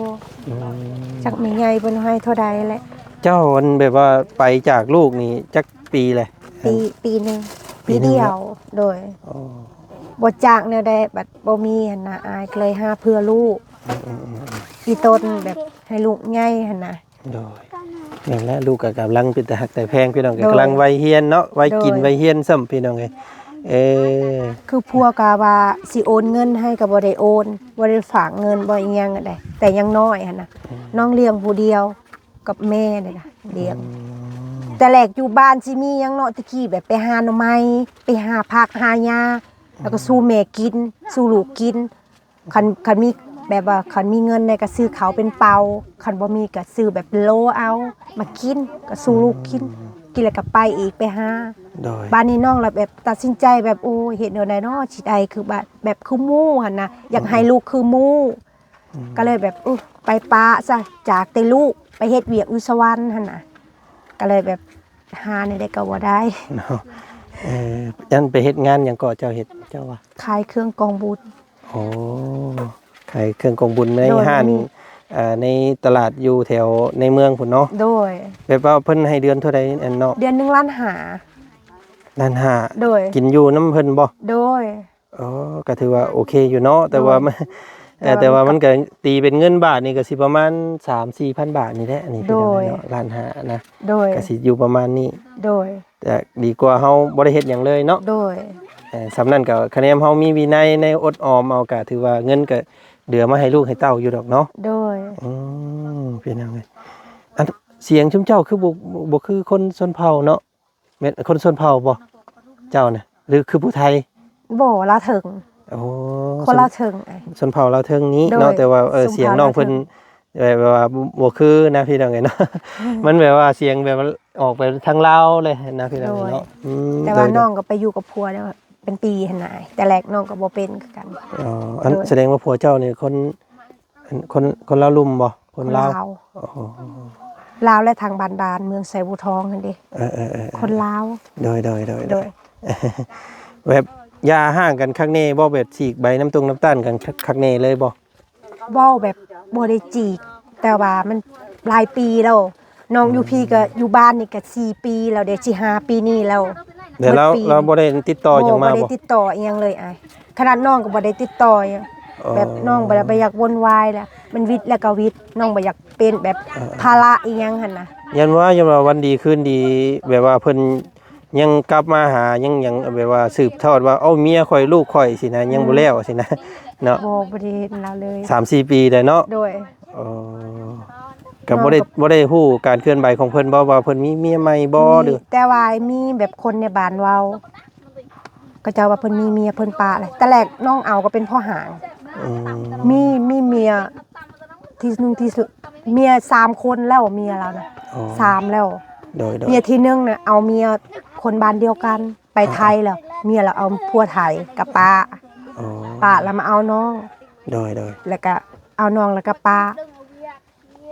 ອືມ ຈັກແມ່ໃຫຍ່ເພິ່ນໃຫ້ເທົ່າໃດແຫຼະ. ເຈົ້າ ອັນ ແບບວ່າໄປຈາກລູກນີ້ຈັກປີແຫຼະ? ປີ ປີໜຶ່ງ ປີ ປີໜຶ່ງ ປີດຽວ. ເນາະ ໂດຍ. ອໍ ບໍ່ຈ້າງແນວໃດ ບັດບໍ່ມີຫັ້ນນະ ອ້າຍກໍເລີຍຫາເພື່ອລູກ. ອືມໆໆໆ ອີ່ຕົນແບບໃຫ້ລູກໃຫຍ່ຫັ້ນນະ. ໂດຍ. ນັ້ນແຫຼະ ລູກກໍກຳລັງເປັນຕາຮັກຕາແພງ ພີ່ນ້ອງເອີຍ. ໂດຍ. ກຳລັງໄວຮຽນເນາະ ໄວກິນ ໂດຍ ໄວຮຽນຊ້ຳ ພີ່ນ້ອງເອີຍ. ເອີ ຄືຜົວກໍວ່າຊິໂອນເງິນໃຫ້ກໍບໍ່ໄດ້ໂອນ ບໍ່ໄດ້ຝາກເງິນ ບໍ່ອີ່ຫຍັງໃດ ແຕ່ຍັງນ້ອຍຫັ້ນນະ. ອືມ ນ້ອງລ້ຽງຜູ້ດຽວ ກັບແມ່ນີ້ນະ ລ້ຽງ. ອືມ ແຕ່ແລກຢູ່ບ້ານຊິມີຫຍັງເນາະ ແຕ່ກີ້ແບບໄປຫາໜໍ່ໄມ້ ໄປຫາຜັກຫາຫຍ້າ ແລ້ວກໍ ອືມ ສູ່ແມ່ກິນ ສູ່ລູກກິນ. ຄັນ ຄັນມີແບບວ່າ ຄັນມີເງິນແດ່ກໍຊື້ເຂົ້າເປັນເປົາ ຄັນບໍ່ມີກໍຊື້ແບບເປັນໂລເອົາມາກິນ ກໍສູ່ລູກກິນ. ອືມ ກິນແລ້ວກໍໄປອີກ ໄປຫາ. ໂດຍ. ບາດນີ້ນ້ອງລະແບບຕັດສິນໃຈແບບ ໂອ້ຍ ເຮັດແນວໃດເນາະ ຊິໄດ້ຄືບາດ ແບບຄືໝູ່ຫັ້ນນະ ຢາກໃຫ້ ອືມ ລູກຄືໝູ່. ອືມ ກໍເລີຍແບບ ອຸ ໄປປະຊະ ຈາກແຕ່ລູກໄປເຮັດວຽກຢູ່ສະຫວັນຫັ້ນນະ ກໍເລີຍແບບຫາແນວໃດກໍບໍ່ໄດ້ເນາະ. ເອີ ອັນໄປເຮັດງານຫຍັງເກາະ ເຈົ້າເຮັດ ເຈົ້າວ່າ? ຂາຍເຄື່ອງກອງບຸນ. ໂອ້ ຂາຍເຄື່ອງກອງບຸນໃນ ໂດຍ ຮ້ານ ມີ ເອີ ໃນຕະຫຼາດຢູ່ແຖວໃນເມືອງພຸ້ນເນາະ. ໂດຍ. ແບບວ່າເພິ່ນໃຫ້ເດືອນເທົ່າໃດ ອັນເນາະ? ເດືອນໜຶ່ງລ້ານຫ້າ. ລ້ານຫ້າ. ໂດຍ. ກິນຢູ່ນຳເພິ່ນບໍ່? ໂດຍ. ອໍ ກໍຖືວ່າໂອເຄຢູ່ເນາະ ແຕ່ວ່າ ໂດຍ ມັນ ເອີ ແຕ່ວ່າມັນກໍ ແຕ່ວ່າມັນກໍຕີເປັນເງິນບາດນີ້ກໍຊິປະມານສາມສີ່ພັນບາດນີ້ແຫຼະ ອັນນີ້ ໂດຍ ເນາະ ລ້ານຫ້ານະ. ໂດຍ. ກໍຊິຢູ່ປະມານນີ້. ໂດຍ. ແຕ່ດີກວ່າເຮົາບໍ່ໄດ້ເຮັດຫຍັງເລີຍເນາະ. ໂດຍ. ເອີ ສ່ຳນັ້ນກໍຄະແນນເຮົາມີວິໄນໃນອົດອອມເອົາ ກໍຖືວ່າເງິນກໍເຫຼືອມາໃຫ້ລູກໃຫ້ເຕົ້າຢູ່ດອກເນາະ. ໂດຍ. ອືມ ເປັນຫຍັງເລີຍ ອັນ ສຽງຊຸມເຈົ້າຄືບໍ່ ບໍ່ຄືຄົນຊົນເຜົ່າເນາະ? ແມ່ນຄົນຊົນເຜົ່າບໍ່ເຈົ້ານະ ຫຼືຄືຜູ້ໄທ? ບໍ່ ລາວເທິງ. ໂອ້ ຄົນລາວເທິງ. ຊົນເຜົ່າລາວເທິງນີ້ເນາະ. ໂດຍ. ແຕ່ວ່າ ເອີ ຊົນເຜົ່າ ສຽງນ້ອງເພິ່ນ ລາວເທິງ ແບບວ່າບໍ່ ບໍ່ຄືນະ ພີ່ນ້ອງເອີຍເນາະ. ອືມ ມັນແບບວ່າສຽງແບບວ່າອອກໄປທາງລາວເລີຍນະ ພີ່ນ້ອງເອີຍເນາະ. ໂດຍ. ອືມ ແຕ່ວ່າ ໂດຍ ນ້ອງກໍໄປຢູ່ກັບຜົວເນາະ ເປັນປີຫັ້ນນະ ແຕ່ແລກນ້ອງກໍບໍ່ເປັນຄືກັນ. ອໍ ອັນ ໂດຍ ສະແດງວ່າຜົວເຈົ້ານີ້ຄົນ ອັນ ຄົນ ຄົນລາວລຸ່ມບໍ່? ຄົນລາວ. ຄົນລາວ. ອໍ ລາວ ແລະ ທາງບ້ານດ່ານ ເມືອງໄຊບູທອງຫັ້ນເດ. ເອີໆໆໆ ຄົນລາວ. ໂດຍໆໆໆ ໂດຍ. ແບບຢ່າຮ້າງກັນຄັກແນ່ບໍ່? ແບບສີກໃບນ້ຳຕົງນ້ຳຕານກັນຄັກ ຄັກແນ່ເລີຍບໍ່? ເວົ້າແບບບໍ່ໄດ້ຈີກ ແຕ່ວ່າມັນຫຼາຍປີແລ້ວ. ນ້ອງຢູ່ ອືມ ພີ້ກໍຢູ່ບ້ານນີ້ກໍສີ່ປີແລ້ວເດ້ ຊິຫ້າປີນີ້ແລ້ວ. ແລ້ວລາວ ໝົດປີ ລາວບໍ່ໄດ້ຕິດຕໍ່ຫຍັງມາບໍ່? ບໍ່ ບໍ່ໄດ້ຕິດຕໍ່ອີ່ຫຍັງເລີຍອ້າຍ. ຂະໜາດນ້ອງກໍບໍ່ໄດ້ຕິດຕໍ່ຫຍັງ. ອໍ ແບບນ້ອງບໍ່ໄດ້ ບໍ່ຢາກວຸ້ນວາຍແຫຼະ ມັນວິດແລ້ວກໍວິດ ນ້ອງບໍ່ຢາກເປັນແບບ ເອີໆ ພາລະອີ່ຫຍັງຫັ້ນນະ. ຢ້ານວ່າ ຢ້ານວ່າວັນດີຄືນດີ ແບບວ່າເພິ່ນຍັງກັບມາຫາ ຍັງ ຍັງແບບວ່າສືບທອດວ່າ ເອົາ ເມຍຂ້ອຍ ລູກຂ້ອຍ ຊີ້ນະ ຍັງບໍ່ ອືມ ແລ້ວຊີ້ນະເນາະ. ບໍ່ ບໍ່ໄດ້ເຫັນລາວເລີຍ ສາມສີ່ປີໄດ້ເນາະ. ໂດຍ. ອໍ ກໍບໍ່ໄດ້ ບໍ່ໄດ້ຮູ້ການເຄື່ອນໄຫວຂອງເພິ່ນບໍ່ ວ່າເພິ່ນມີເມຍໃໝ່ບໍ່ ຫຼື? ມີ ແຕ່ວ່າມີແບບຄົນໃນບ້ານເວົ້າ ເຂົາເຈົ້າວ່າເພິ່ນມີເມຍເພິ່ນປະແລ້ວ. ແຕ່ແລກນ້ອງເອົາກໍເປັນພໍ່ຫາງ. ອືມ ມີ ມີເມຍທີ່ໜຶ່ງທີ່ສຸດ ເມຍສາມຄົນແລ້ວ ເມຍລາວນະ. ອໍ ສາມແລ້ວ. ໂດຍໆ. ເມຍທີໜຶ່ງນະ ເອົາເມຍຄົນບ້ານດຽວກັນ ໄປໄທແລ້ວ. ອໍ ເມຍລາວເອົາຜົວໄທກໍປະ. ອໍ ປະແລ້ວມາເອົານ້ອງ. ໂດຍໆ. ແລ້ວກໍເອົານ້ອງແລ້ວກໍປະ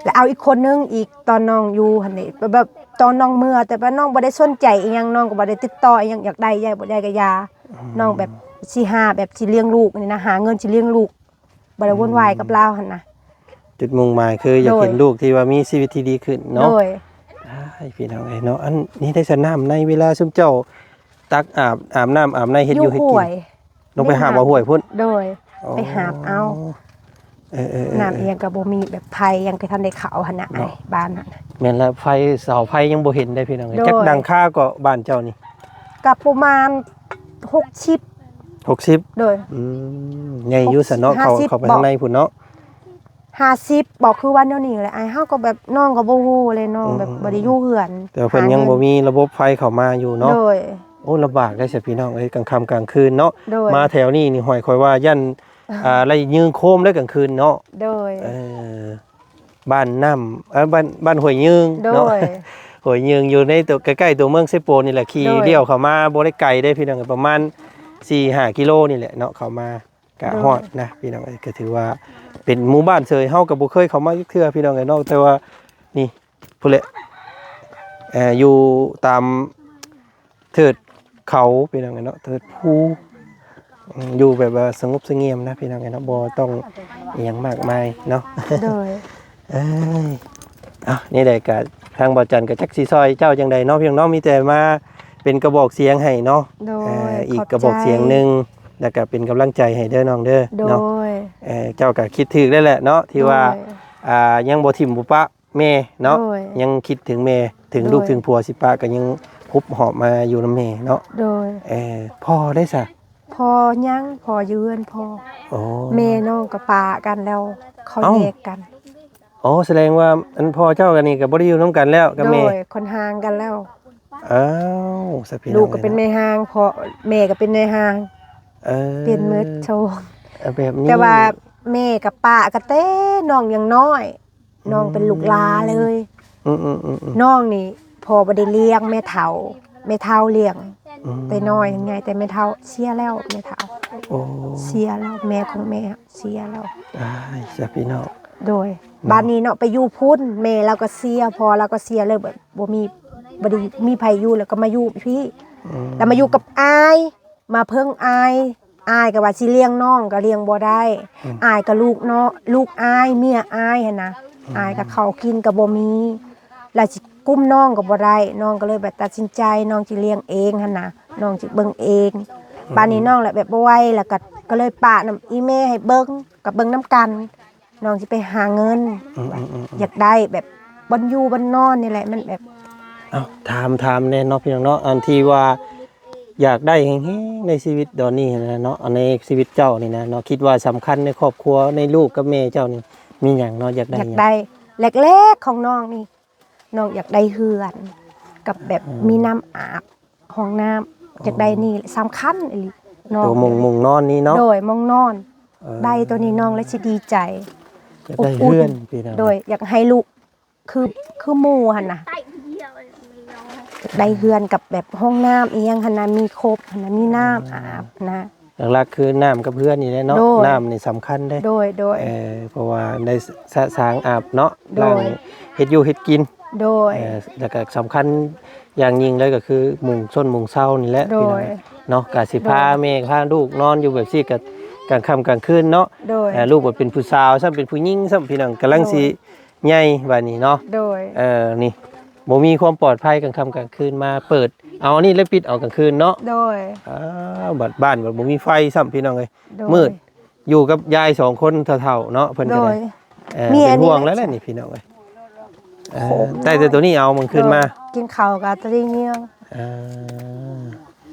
ແລ້ວເອົາອີກຄົນໜຶ່ງອີກ ຕອນນ້ອງຢູ່ຫັ້ນເດ ແບບຕອນນ້ອງເມືອ ແຕ່ວ່ານ້ອງບໍ່ໄດ້ສົນໃຈອີ່ຫຍັງ ນ້ອງກໍບໍ່ໄດ້ຕິດຕໍ່ອີ່ຫຍັງ ຢາກໄດ້ ຢາກ ບໍ່ໄດ້ກໍຢ່າ. ອືມ ນ້ອງແບບຊິຫາ ແບບຊິລ້ຽງລູກນີ້ນະ ຫາເງິນຊິລ້ຽງລູກ ບໍ່ໄດ້ວຸ້ນວາຍກັບລາວຫັ້ນນະ. ອືມ ຈຸດມຸ່ງໝາຍຄືຢາກເຫັນ ໂດຍ ລູກທີ່ວ່າມີຊີວິດທີ່ດີຂຶ້ນເນາະ. ໂດຍ. ອ້າຍ ພີ່ນ້ອງເອີຍເນາະ ອັນນີ້ໄດ້ສະ ນ້ຳໃນເວລາຊຸມເຈົ້າຕັກອາບ ອາບນ້ຳອາບໃນ ເຮັດຢູ່ເຮັດກິນ ຢູ່ຫ້ວຍ ລົງໄປຫາບເອົາຫ້ວຍພຸ້ນ. ໂດຍ. ອໍ ໄປຫາບເອົາ. ເອີໆໆໆ ນ້ຳອີ່ຫຍັງກໍບໍ່ມີ ແບບໄຟຍັງບໍ່ທັນໄດ້ເຂົ້າຫັ້ນນະ ເນາະ ອ້າຍ ບ້ານຫັ້ນນະ. ແມ່ນລະ ໄຟ ເສົາໄຟຍັງບໍ່ເຫັນເດ້ພີ່ນ້ອງເອີຍ. ໂດຍ. ຈັກຫຼັງຄາເກາະບ້ານເຈົ້ານີ້? ກໍປະມານຫົກສິບ ຫົກສິບ ໂດຍ ອືມ ໃຫຍ່ຢູ່ຊັ້ນເນາະ ເຂົ້າ ຫົກສິບ ເຂົ້າໄປທາງໃນພຸ້ນເນາະ ຫ້າສິບ ບອກ ຄືວ່າແນວນີ້ແຫຼະ ອ້າຍເຮົາກໍແບບ ນ້ອງກໍບໍ່ຮູ້ເລີຍ ນ້ອງແບບ ອືມ ບໍ່ໄດ້ຢູ່ເຮືອນ ແຕ່ວ່າເພິ່ນຍັງບໍ່ມີລະບົບໄຟເຂົ້າມາຢູ່ເນາະ ໂດຍ ໂອ້ ລຳບາກໄດ໋ຊະພີ່ນ້ອງເອີຍ ກາງຄ່ຳກາງຄືນເນາະ ໂດຍ ມາແຖວນີ້ນີ້ ຫ້ອຍຂ້ອຍວ່າຢ້ານ ອ່າ ໄລ່ຍິງໂຄມເດ້ກາງຄືນເນາະ ໂດຍ ເອີ ບ້ານນ້ຳ ເອີ ບ້ານ ບ້ານຫ້ວຍຍືງເນາະ ໂດຍ ຫ້ວຍຍືງຢູ່ໃນຕົວ ໃກ້ໆຕົວເມືອງເຊໂປນນີ້ແຫຼະ ຂີ່ ໂດຍ ລ້ຽວເຂົ້າມາບໍ່ໄດ້ໄກເດ້ພີ່ນ້ອງ ປະມານສີ່ຫ້າກິໂລນີ້ແຫຼະເນາະ ເຂົ້າມາກະ ໂດຍ ຮອດນະພີ່ນ້ອງເອີຍ ກໍຖືວ່າເປັນໝູ່ບ້ານເຊີຍ ເຮົາກໍບໍ່ເຄີຍເຂົ້າມາຈັກເທື່ອພີ່ນ້ອງເອີຍເນາະ ແຕ່ວ່ານີ້ພຸ້ນແຫຼະ ເອີ ຢູ່ຕາມ ເທີດເຂົາພີ່ນ້ອງເອີຍເນາະ ເທີດພູ ອືມ ຢູ່ແບບວ່າສະຫງົບສະຫງຽມນະພີ່ນ້ອງເອີຍເນາະ ບໍ່ຕ້ອງອີ່ຫຍັງມາກມາຍເນາະ ໂດຍ ເອີຍ ເອົ້າ ນີ້ແຫຼະກະທາງບ່າວຈັນກະຈັກຊິຊ່ອຍເຈົ້າຈັ່ງໃດເນາະ ພີ່ນ້ອງເນາະ ມີແຕ່ມາເປັນກະບອກສຽງໃຫ້ເນາະ ໂດຍ ເອີ ອີກກະບອກສຽງໜຶ່ງ ແລ້ວກະເປັນກຳລັງໃຈໃຫ້ເດີນ້ອງເດີ ໂດຍ ເນາະ ເອີ ເຈົ້າກະຄິດຖືກແລ້ວແຫຼະເນາະ ທີ່ວ່າ ໂດຍ ອ່າ ຍັງບໍ່ຖິ້ມບໍ່ປະ ແມ່ເນາະ ໂດຍ ຍັງຄິດເຖິງແມ່ ເຖິງລູກ ໂດຍ ເຖິງຜົວຊິປະກໍຍັງຮຸບຫອບມາຢູ່ນຳແມ່ເນາະ ໂດຍ ເອີ ພໍ່ເດ້ຊະ ພໍ່ຍັງ ພໍ່ຢູ່ເຮືອນພໍ່ ໂອ້ ແມ່ນ້ອງກໍປະກັນແລ້ວ ເຂົາ ເອົ້າ ແຍກກັນ ໂອ້ ສະແດງວ່າ ອັນ ພໍ່ເຈົ້າກັນນີ້ກໍບໍ່ໄດ້ຢູ່ນຳກັນແລ້ວກັບແມ່ ໂດຍ ຄົນຫ່າງກັນແລ້ວ ອ້າວ ສະພີ່ນ້ອງ ລູກກໍເປັນແມ່ຮ່າງ ພໍ່ ແມ່ກໍເປັນແມ່ຮ່າງ ເອີ ປ່ຽນໝົດໂຊ ເອີ ແບບນີ້ ແຕ່ວ່າແມ່ກໍປະກັນແຕ່ນ້ອງຍັງນ້ອຍ ນ້ອງເປັນລູກຫຼ້າເລີຍ ອືມໆໆໆ ນ້ອງນີ້ພໍ່ບໍ່ໄດ້ລ້ຽງ ແມ່ເຖົ້າ ແມ່ເຖົ້າລ້ຽງ ອືມ ແຕ່ນ້ອຍຍັງໃຫຍ່ ແຕ່ແມ່ເຖົ້າເສຍແລ້ວ ແມ່ເຖົ້າ ໂອ້ ເສຍແລ້ວ ແມ່ຂອງແມ່ເສຍແລ້ວ ອ້າຍ ສະພີ່ນ້ອງ ໂດຍ ເນາະ ບາດນີ້ເນາະ ໄປຢູ່ພຸ້ນ ແມ່ລາວກໍເສຍ ພໍ່ລາວກໍເສຍ ເລີຍແບບບໍ່ມີ ບໍ່ໄດ້ມີໃຜຢູ່ ແລ້ວກໍມາຢູ່ພີ້ ອືມ ແລ້ວມາຢູ່ກັບອ້າຍ ມາເພິ່ງອ້າຍ ອ້າຍກໍວ່າຊິລ້ຽງນ້ອງກໍລ້ຽງບໍ່ໄດ້ ອືມ ອ້າຍກໍລູກເນາະ ລູກອ້າຍ ເມຍອ້າຍຫັ້ນນະ ອືມ ອ້າຍກໍເຂົ້າກິນກໍບໍ່ມີ ແລ້ວຊິກຸມນ້ອງກໍບໍ່ໄດ້ ນ້ອງກໍເລີຍແບບຕັດສິນໃຈ ນ້ອງຊິລ້ຽງເອງຫັ້ນນະ ນ້ອງຊິເບິ່ງເອງ ອືມ ບາດນີ້ນ້ອງລະແບບບໍ່ໄຫວ ແລ້ວກໍ ກໍເລີຍປະນຳອີ່ແມ່ໃຫ້ເບິ່ງ ກໍເບິ່ງນຳກັນ ນ້ອງຊິໄປຫາເງິນ ອືມໆໆໆ ຢາກໄດ້ແບບບ່ອນຢູ່ບ່ອນນອນນີ້ແຫຼະ ມັນແບບ ເອົ້າ ຖາມ ຖາມແດ່ເນາະ ພີ່ນ້ອງເນາະ ອັນທີ່ວ່າຢາກໄດ້ແຮງໆ ໃນຊີວິດຕອນນີ້ຫັ້ນນະເນາະ ອັນໃນຊີວິດເຈົ້ານີ້ນະເນາະ ຄິດວ່າສຳຄັນໃນຄອບຄົວ ໃນລູກກັບແມ່ເຈົ້ານີ້ ມີຫຍັງເນາະ ຢາກໄດ້ຫຍັງ? ຢາກໄດ້ ແລກໆຂອງນ້ອງນີ້ ນ້ອງຢາກໄດ້ເຮືອນ ກັບແບບ ອືມ ມີນ້ຳອາບ ຫ້ອງນ້ຳ ອໍ ຢາກໄດ້ນີ້ສຳຄັນອີ່ຫຼີ ນ້ອງ ໂຕມຸງ ມຸງນອນນີ້ເນາະ ໂດຍ ມຸງນອນ ເອີ ໄດ້ໂຕນີ້ນ້ອງລະຊິດີໃຈ ຢາກໄດ້ເຮືອນ ອົບອຸ່ນ ພີ່ນ້ອງ ໂດຍ ຢາກໃຫ້ລູກຄື ຄືໝູ່ຫັ້ນນະ ໄດ້ເຮືອນກັບແບບຫ້ອງນ້ຳອີ່ຫຍັງຫັ້ນນະ ມີຄົບຫັ້ນນະ ມີນ້ຳ ອືມ ອາບນະ ຫຼັກໆຄືນ້ຳກັບເຮືອນນີ້ແຫຼະເນາະ ໂດຍ ນ້ຳນີ້ສຳຄັນເດ້ ໂດຍ ໂດຍ ເອີ ເພາະວ່າໄດ້ສະສາງອາບເນາະ ໂດຍ ລ້າງເຮັດຢູ່ເຮັດກິນ ໂດຍ ເອີ ແລ້ວກໍສຳຄັນຢ່າງຍິ່ງເລີຍກໍຄືມຸງຊົນມຸງເຊົານີ້ແຫຼະ ໂດຍ ພີ່ນ້ອງເນາະ ກະຊິພາ ໂດຍ ແມ່ພາລູກນອນຢູ່ແບບຊີ້ກະກາງຄ່ຳກາງຄືນເນາະ ໂດຍ ເອີ ລູກກໍເປັນຜູ້ສາວຊ້ຳ ເປັນຜູ້ຍິງຊ້ຳ ພີ່ນ້ອງ ກຳລັງ ໂດຍ ຊິໃຫຍ່ບາດນີ້ເນາະ ໂດຍ ເອີ ນີ້ ບໍ່ມີຄວາມປອດໄພ ກາງຄ່ຳກາງຄືນມາເປີດ ເອົາອັນນີ້ແລ້ວປິດເອົາກາງຄືນເນາະ ໂດຍ ອ້າວ ບັດບ້ານບັດບໍ່ມີໄຟຊ້ຳ ພີ່ນ້ອງເອີຍ ໂດຍ ມືດ ຢູ່ກັບຍາຍສອງຄົນເຖົ້າໆເນາະ ເພິ່ນກໍໄດ້ ໂດຍ ເອີ ເປັນຫ່ວງແລ້ວແຫຼະນີ້ ພີ່ນ້ອງເອີຍ ເອີ ຂມ ໄດ້ແຕ່ໂຕນີ້ເອົາມັນຂຶ້ນມາ ໂດຍ ກິນເຂົ້າກໍຕະລິງງຽງ ເອີ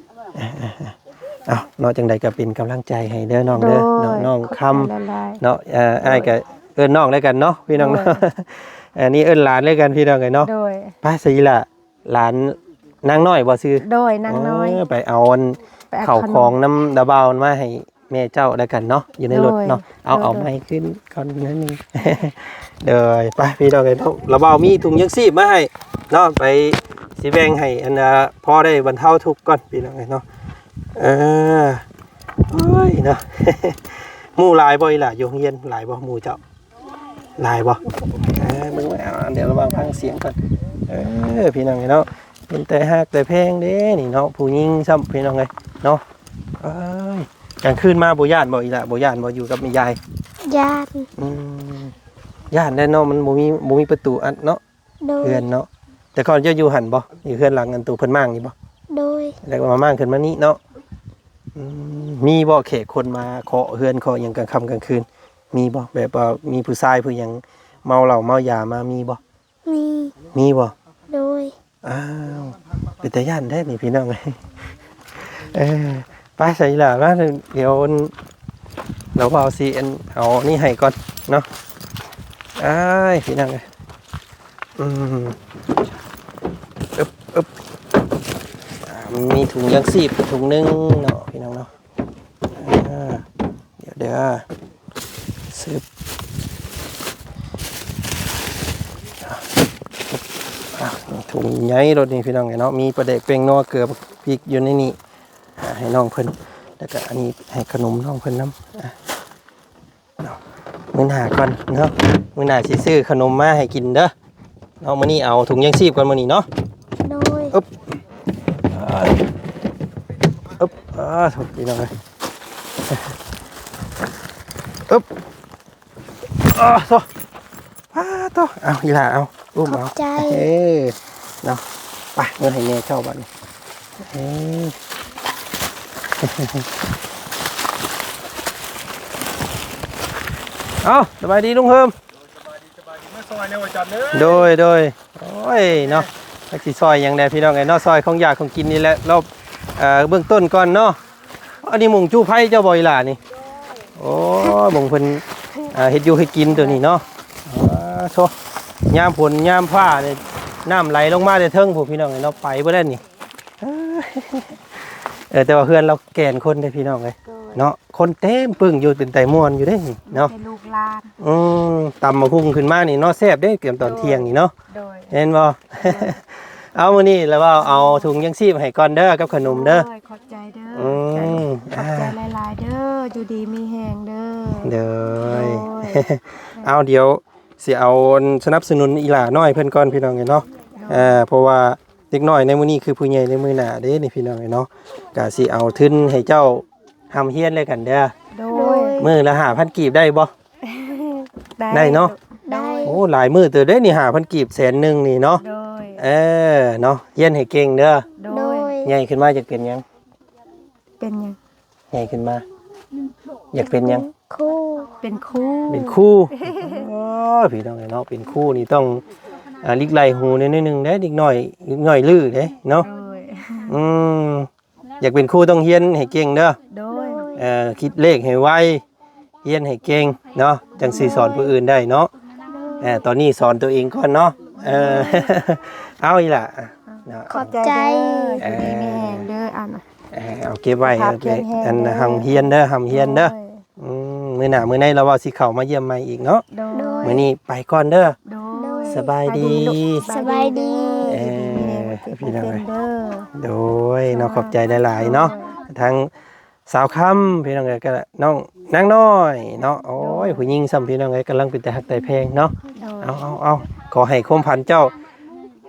ເອົາເນາະ ຈັ່ງໃດກໍເປັນກຳລັງໃຈໃຫ້ເດີນ້ອງເດີ ໂດຍ ເນາະ ນ້ອງຄຳ ຂອບໃຈຫຼາຍໆ ເນາະ ເອີ ໂດຍ ອ້າຍກໍເອີ້ນນ້ອງແລ້ວກັນເນາະ ພີ່ນ້ອງເນາະ ໂດຍ ອັນນີ້ເອີ້ນຫຼານແລ້ວກັນ ພີ່ນ້ອງເອີຍເນາະ ໂດຍ ໄປ ສະອີ່ຫຼ້າ ຫຼານນາງນ້ອຍບໍ່ຊື່? ໂດຍ ນາງນ້ອຍ ເອີ ໄປເອົາອັນ ໄປເອົາຂະໜົມ ເຂົ້າຂອງນຳດາບ່າວມາໃຫ້ແມ່ເຈົ້າແລ້ວກັນເນາະ ຢູ່ໃນລົດເນາະ ໂດຍ ເອົາ ໂດຍ ເອົາໄມຂຶ້ນກ່ອນໜ້ອຍໜຶ່ງ ໂດຍ ໄປ ພີ່ນ້ອງເອີຍເນາະ ດາບ່າວມີຖົງຍັງຊີບມາໃຫ້ເນາະ ໄປ ຊິແບ່ງໃຫ້ອັນ ພໍໄດ້ບັນເທົາທຸກກ່ອນ ພີ່ນ້ອງເອີຍເນາະ ເອີ ໂອ້ຍເນາະ ໝູ່ຫຼາຍບໍ່ອີ່ຫຼ້າ ຢູ່ໂຮງຮຽນຫຼາຍບໍ່ໝູ່ເຈົ້າ? ຫຼາຍບໍ່? ເອີ ເບິ່ງໄວ້ ເອົາ ດຽວລະຫວ່າງຟັງສຽງກ່ອນ ເອີ ພີ່ນ້ອງເອີຍເນາະ ເປັນແຕ່ຮັກແຕ່ແພງເດ້ນີ້ເນາະ ຜູ້ຍິງຊ້ຳ ພີ່ນ້ອງເອີຍເນາະ ເອີຍ ກາງຄືນມາບໍ່ຢ້ານບໍ່ອີ່ຫຼ້າ ບໍ່ຢ້ານບໍ່ ຢູ່ກັບແມ່ຍາຍ? ຢ້ານ ອືມ ຢ້ານແດ່ເນາະ ມັນບໍ່ມີ ບໍ່ມີປະຕູອັດເນາະ ໂດຍ ເຮືອນເນາະ ແຕ່ກ່ອນເຈົ້າຢູ່ຫັ້ນບໍ່? ຢູ່ເຮືອນຫຼັງອັນໂຕເພິ່ນມ້າງນີ້ບໍ່? ໂດຍ ແລ້ວກໍມາມ້າງຂຶ້ນມານີ້ເນາະ ອືມ ມີບໍ່ແຂກຄົນມາເຄາະເຮືອນເຄາະຫຍັງກາງຄ່ຳກາງຄືນ? ມີບໍ່ ແບບວ່າມີຜູ້ຊາຍຜູ້ຫຍັງເມົາເຫຼົ້າເມົາຢາມາ ມີບໍ່? ມີ ມີບໍ່? ໂດຍ ອ້າວ ເປັນຕາຢ້ານແທ້ນີ້ພີ່ນ້ອງເອີຍ ເອີ ໄປໃສ່ລະມາ ດຽວລາວເວົ້າຊິອັນ ເອົານີ້ໃຫ້ກ່ອນເນາະ. ອ້າຍ ພີ່ນ້ອງເອີຍ ອືມ ອຶບ ອຶບ ອ່າ ມີຖົງຢາງຊີບຖົງໜຶ່ງເນາະ ພີ່ນ້ອງເນາະ. ອ່າ ດຽວເດີ ຊຶບ ອ່າ ຖົງໃຫຍ່ໂລດນີ້ ພີ່ນ້ອງເອີຍເນາະ. ມີປາແດກ ແປ້ງນົວ ເກືອ ພລິກຢູ່ໃນນີ້ ອ່າ ໃຫ້ນ້ອງເພິ່ນ ແລ້ວກະອັນນີ້ໃຫ້ຂະໜົມນ້ອງເພິ່ນນຳ ອ່າ ເນາະ ມື້ໜ້າກ່ອນເນາະ ມື້ໜ້າຊິຊື້ຂະໜົມມາໃຫ້ກິນເດີເນາະ. ມື້ນີ້ເອົາຖົງຢາງຊີບກ່ອນມື້ນີ້ເນາະ. ໂດຍ ອຶບ ອຶບ ອ່າ ໂທດພີ່ນ້ອງເອີຍ ອຶບ ອາ ໂທ ປາໂຕ ເອົາ ອີ່ຫຼ້າ ເອົາ ອຸ້ມເອົາ ຂອບໃຈ ເອີ ເນາະ. ໄປ ເມືອໃຫ້ແມ່ເຈົ້າບັດນີ້ ເອີ ເອົາ ສະບາຍດີລຸງເຮີມ ສະບາຍດີ ສະບາຍດີ ມາຊ່ອຍແນວອາຈານເດີ ໂດຍ ໂດຍ ໂອ້ຍ ເນາະ ຈັກຊິຊ່ອຍຫຍັງແດ່ ພີ່ນ້ອງເອີຍເນາະ ຊ່ອຍຂອງຢາກຂອງກິນນີ້ແຫຼະ ລອບ ເອີ ເບື້ອງຕົ້ນກ່ອນເນາະ. ອັນນີ້ມຸງຈູ່ໄຟເຈົ້າບໍ່ອີ່ຫຼ້ານີ້? ໂອ້ ເບິ່ງເພິ່ນ ອ່າ ເຮັດຢູ່ເຮັດກິນໂຕນີ້ເນາະ. ອ່າ ໂທ້ ຍາມຝົນຍາມຟ້ານີ້ ນ້ຳໄຫຼລົງມາແຕ່ເທິງພຸ້ນ ພີ່ນ້ອງເອີຍເນາະ ໄປເບິດແລ້ວນີ້. ເອີ ແຕ່ວ່າເຮືອນລາວແກ່ນຄົນເດ້ ພີ່ນ້ອງເອີຍ ໂດຍ ເນາະ ຄົນເຕັມປຶ້ງຢູ່ ເປັນຕາມ່ວນຢູ່ເດ້ນີ້ເນາະ ມີແຕ່ລູກຫຼານ. ອືມ ຕຳບັກຫຸ່ງຂຶ້ນມານີ້ເນາະ ແຊບເດ້ ຕອນທ່ຽງນີ້ເນາະ ໂດຍ ແມ່ນບໍ່? ໂດຍ ເອົາ ມື້ນີ້ລະເວົ້າ ເອົາ ເອົາ ເອົາ ເອົາ ຖົງຢາງຊີບໃຫ້ກ່ອນເດີ ກັບຂະໜົມເດີ ໂດຍ ຂອບໃຈເດີ ອືມ ຂອບໃຈ ອ່າ ຫຼາຍໆເດີ ຢູ່ດີມີແຮງເດີ ໂດຍ ໂດຍ ເອົາ ດຽວຊິເອົາ ອັນ ສະໜັບສະໜູນອີ່ຫຼ້ານ້ອຍເພິ່ນກ່ອນ ພີ່ນ້ອງເອີຍເນາະ ໂດຍ ເອີ ເພາະວ່າເດັກນ້ອຍໃນມື້ນີ້ຄືຜູ້ໃຫຍ່ໃນມື້ໜ້າເດ້ນີ້ ພີ່ນ້ອງເອີຍເນາະ ກະຊິເອົາທຶນໃຫ້ເຈົ້າຮ່ຳຮຽນແລ້ວກັນເດີ ໂດຍ ມື້ລະຫ້າພັນກີບໄດ້ບໍ່? ໄດ້ ໄດ້ເນາະ ໄດ້ ໂອ້ ຫຼາຍມື້ເຕີບເດ້ນີ້ ຫ້າພັນກີບ ແສນໜຶ່ງນີ້ເນາະ ໂດຍ ເອີ ເນາະ ຮຽນໃຫ້ເກັ່ງເດີ ໂດຍ ໂດຍ ໃຫຍ່ຂຶ້ນມາຢາກເປັນຫຍັງ? ເປັນຫຍັງ? ໃຫຍ່ຂຶ້ນມາຢາກເປັນຫຍັງ? ຄູ ເປັນຄູ ເປັນຄູ ໂອ້ ພີ່ນ້ອງເອີຍເນາະ ເປັນຄູນີ້ຕ້ອງ ອ່າ ຫຼີກໄລ່ຫູແດ່ໜ້ອຍໜຶ່ງເດ້ ເດັກນ້ອຍ ເດັກນ້ອຍດື້ເດ້ເນາະ ໂດຍ ອືມ ຢາກເປັນຄູຕ້ອງຮຽນໃຫ້ເກັ່ງເດີ ໂດຍ ເອີ ຄິດເລກໃຫ້ໄວ ຮຽນໃຫ້ເກັ່ງເນາະ ຈັ່ງຊິສອນຜູ້ອື່ນໄດ້ເນາະ ໂດຍ ເອີ ຕອນນີ້ສອນຕົວເອງກ່ອນເນາະ ເອີ ເອົາອີ່ຫຼ້າເນາະ ຂອບໃຈ ເອີ ຢູ່ດີມີແຮງເດີ ອັນ ເອີ ເອົາເກັບໄວ້ ເອົາເກັບ ອັນ ຮ່ຳຮຽນເດີ ຮ່ຳຮຽນເດີ ໂດຍ ອືມ ມື້ໜ້າມື້ໃນລາວວ່າຊິເຂົ້າມາຢ້ຽມໃໝ່ອີກເນາະ ໂດຍ ມື້ນີ້ໄປກ່ອນເດີ ໂດຍ ສະບາຍດີ ສະບາຍດີ ເອີ ພີ່ນ້ອງເອີຍ ໂດຍເນາະ ຂອບໃຈຫຼາຍໆເນາະ ໂດຍ ທາງສາວຄຳ ພີ່ນ້ອງເອີຍ ກະນ້ອງນາງນ້ອຍເນາະ ໂອ້ຍ ໂດຍ ຜູ້ຍິງຊ້ຳ ພີ່ນ້ອງເອີຍ ກຳລັງເປັນຕາຮັກຕາແພງເນາະ ໂດຍ ເອົາໆໆ ຂໍໃຫ້ຄວາມຝັນເຈົ້າ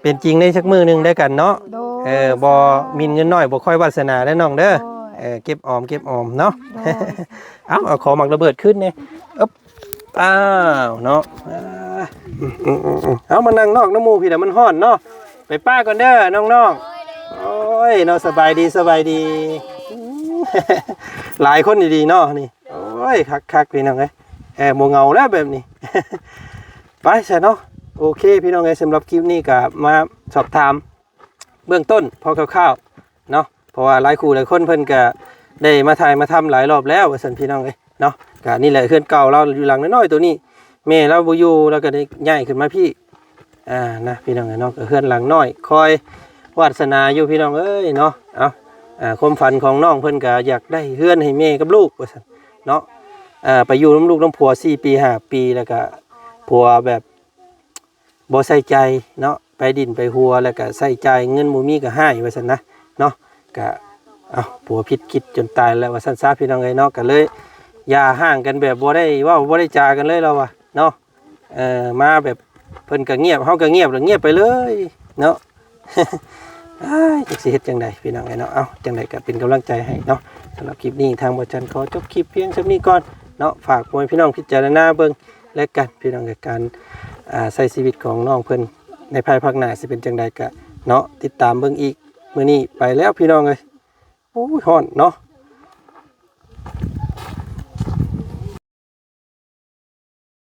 ເປັນຈິງໃນສັກມື້ໜຶ່ງໄດ້ກັນເນາະ ໂດຍ ເອີ ບໍ່ມີເງິນນ້ອຍບໍ່ຄ່ອຍວາສະໜາເດີນ້ອງເດີ ໂດຍ ເອີ ເກັບອອມ ເກັບອອມເນາະ ໂດຍ ເອົາ ເອົາ ຂໍໝາກລະເບີດຄືນແດ່ ອຶບ ອ້າວ ເນາະ ເອົາ ມານັ່ງນອກນຳໝູ່ພີ້ລະ ມັນຮ້ອນເນາະ ໄປປ້າກ່ອນເດີນ້ອງໆ ໂອ້ຍ ເນາະ ສະບາຍດີ ສະບາຍດີ ຫຼາຍຄົນດີໆເນາະນີ້ ໂອ້ຍ ຄັກໆ ພີ່ນ້ອງເອີຍ ເອີ ບໍ່ເຫງົາແລ້ວແບບນີ້ ໄປຊະເນາະ ໂອເຄ ພີ່ນ້ອງເອີຍ ສຳລັບຄລິບນີ້ກະມາສອບຖາມເບື້ອງຕົ້ນພໍຄ່າວໆເນາະ ເພາະວ່າຫຼາຍຄູ່ຫຼາຍຄົນເພິ່ນກະໄດ້ມາຖ່າຍມາທຳຫຼາຍຮອບແລ້ວວ່າຊັ້ນ ພີ່ນ້ອງເອີຍເນາະ ກະນີ້ແຫຼະເຮືອນເກົ່າລາວຢູ່ຫຼັງນ້ອຍໆໂຕນີ້ ແມ່ລາວບໍ່ຢູ່ ລາວກະໄດ້ຍ້າຍຂຶ້ນມາພີ້ ອ່າ ນະ ພີ່ນ້ອງເອີຍເນາະ ກະເຮືອນຫຼັງນ້ອຍ ຄອຍວາດສະໜາຢູ່ ພີ່ນ້ອງເອີຍເນາະ ເອົາ ອ່າ ຄວາມຝັນຂອງນ້ອງເພິ່ນກະຢາກໄດ້ເຮືອນໃຫ້ແມ່ກັບລູກວ່າຊັ້ນເນາະ ອ່າ ໄປຢູ່ນຳລູກນຳຜົວສີ່ປີຫ້າປີ ແລ້ວກະຜົວແບບບໍ່ໃສ່ໃຈເນາະ ໄປດິ້ນໄປຫົວ ແລ້ວກະໃຊ້ຈ່າຍເງິນບໍ່ມີກະຮ້າຍວ່າຊັ້ນນະເນາະ ກະ ເອົາ ຜົວຜິດຄິດຈົນຕາຍແລ້ວວ່າຊັ້ນຊະ ພີ່ນ້ອງເອີຍເນາະ ກະເລີຍຢ່າຮ້າງກັນແບບບໍ່ໄດ້ເວົ້າບໍ່ໄດ້ຈາກັນເລີຍລາວວ່າເນາະ ເອີ ມາແບບເພິ່ນກະງຽບ ເຮົາກະງຽບ ລະງຽບໄປເລີຍເນາະ ອ້າຍ ຈັກຊິເຮັດຈັ່ງໃດ ພີ່ນ້ອງເອີຍເນາະ ເອົາ ຈັ່ງໃດກະເປັນກຳລັງໃຈໃຫ້ເນາະ ສຳລັບຄລິບນີ້ທາງບໍ່ຈັນຂໍຈົບຄລິບພຽງສ່ຳນີ້ກ່ອນເນາະ ຝາກພໍ່ແມ່ພີ່ນ້ອງພິຈາລະນາເບິ່ງແລະກັນ ພີ່ນ້ອງເອີຍ ການ ອ່າ ໃຊ້ຊີວິດຂອງນ້ອງເພິ່ນໃນພາຍພາກໜ້າຊິເປັນຈັ່ງໃດກະເນາະ ຕິດຕາມເບິ່ງອີກ ມື້ນີ້ໄປແລ້ວ ພີ່ນ້ອງເອີຍ ໂອ້ຍ ຮ້ອນເນາະ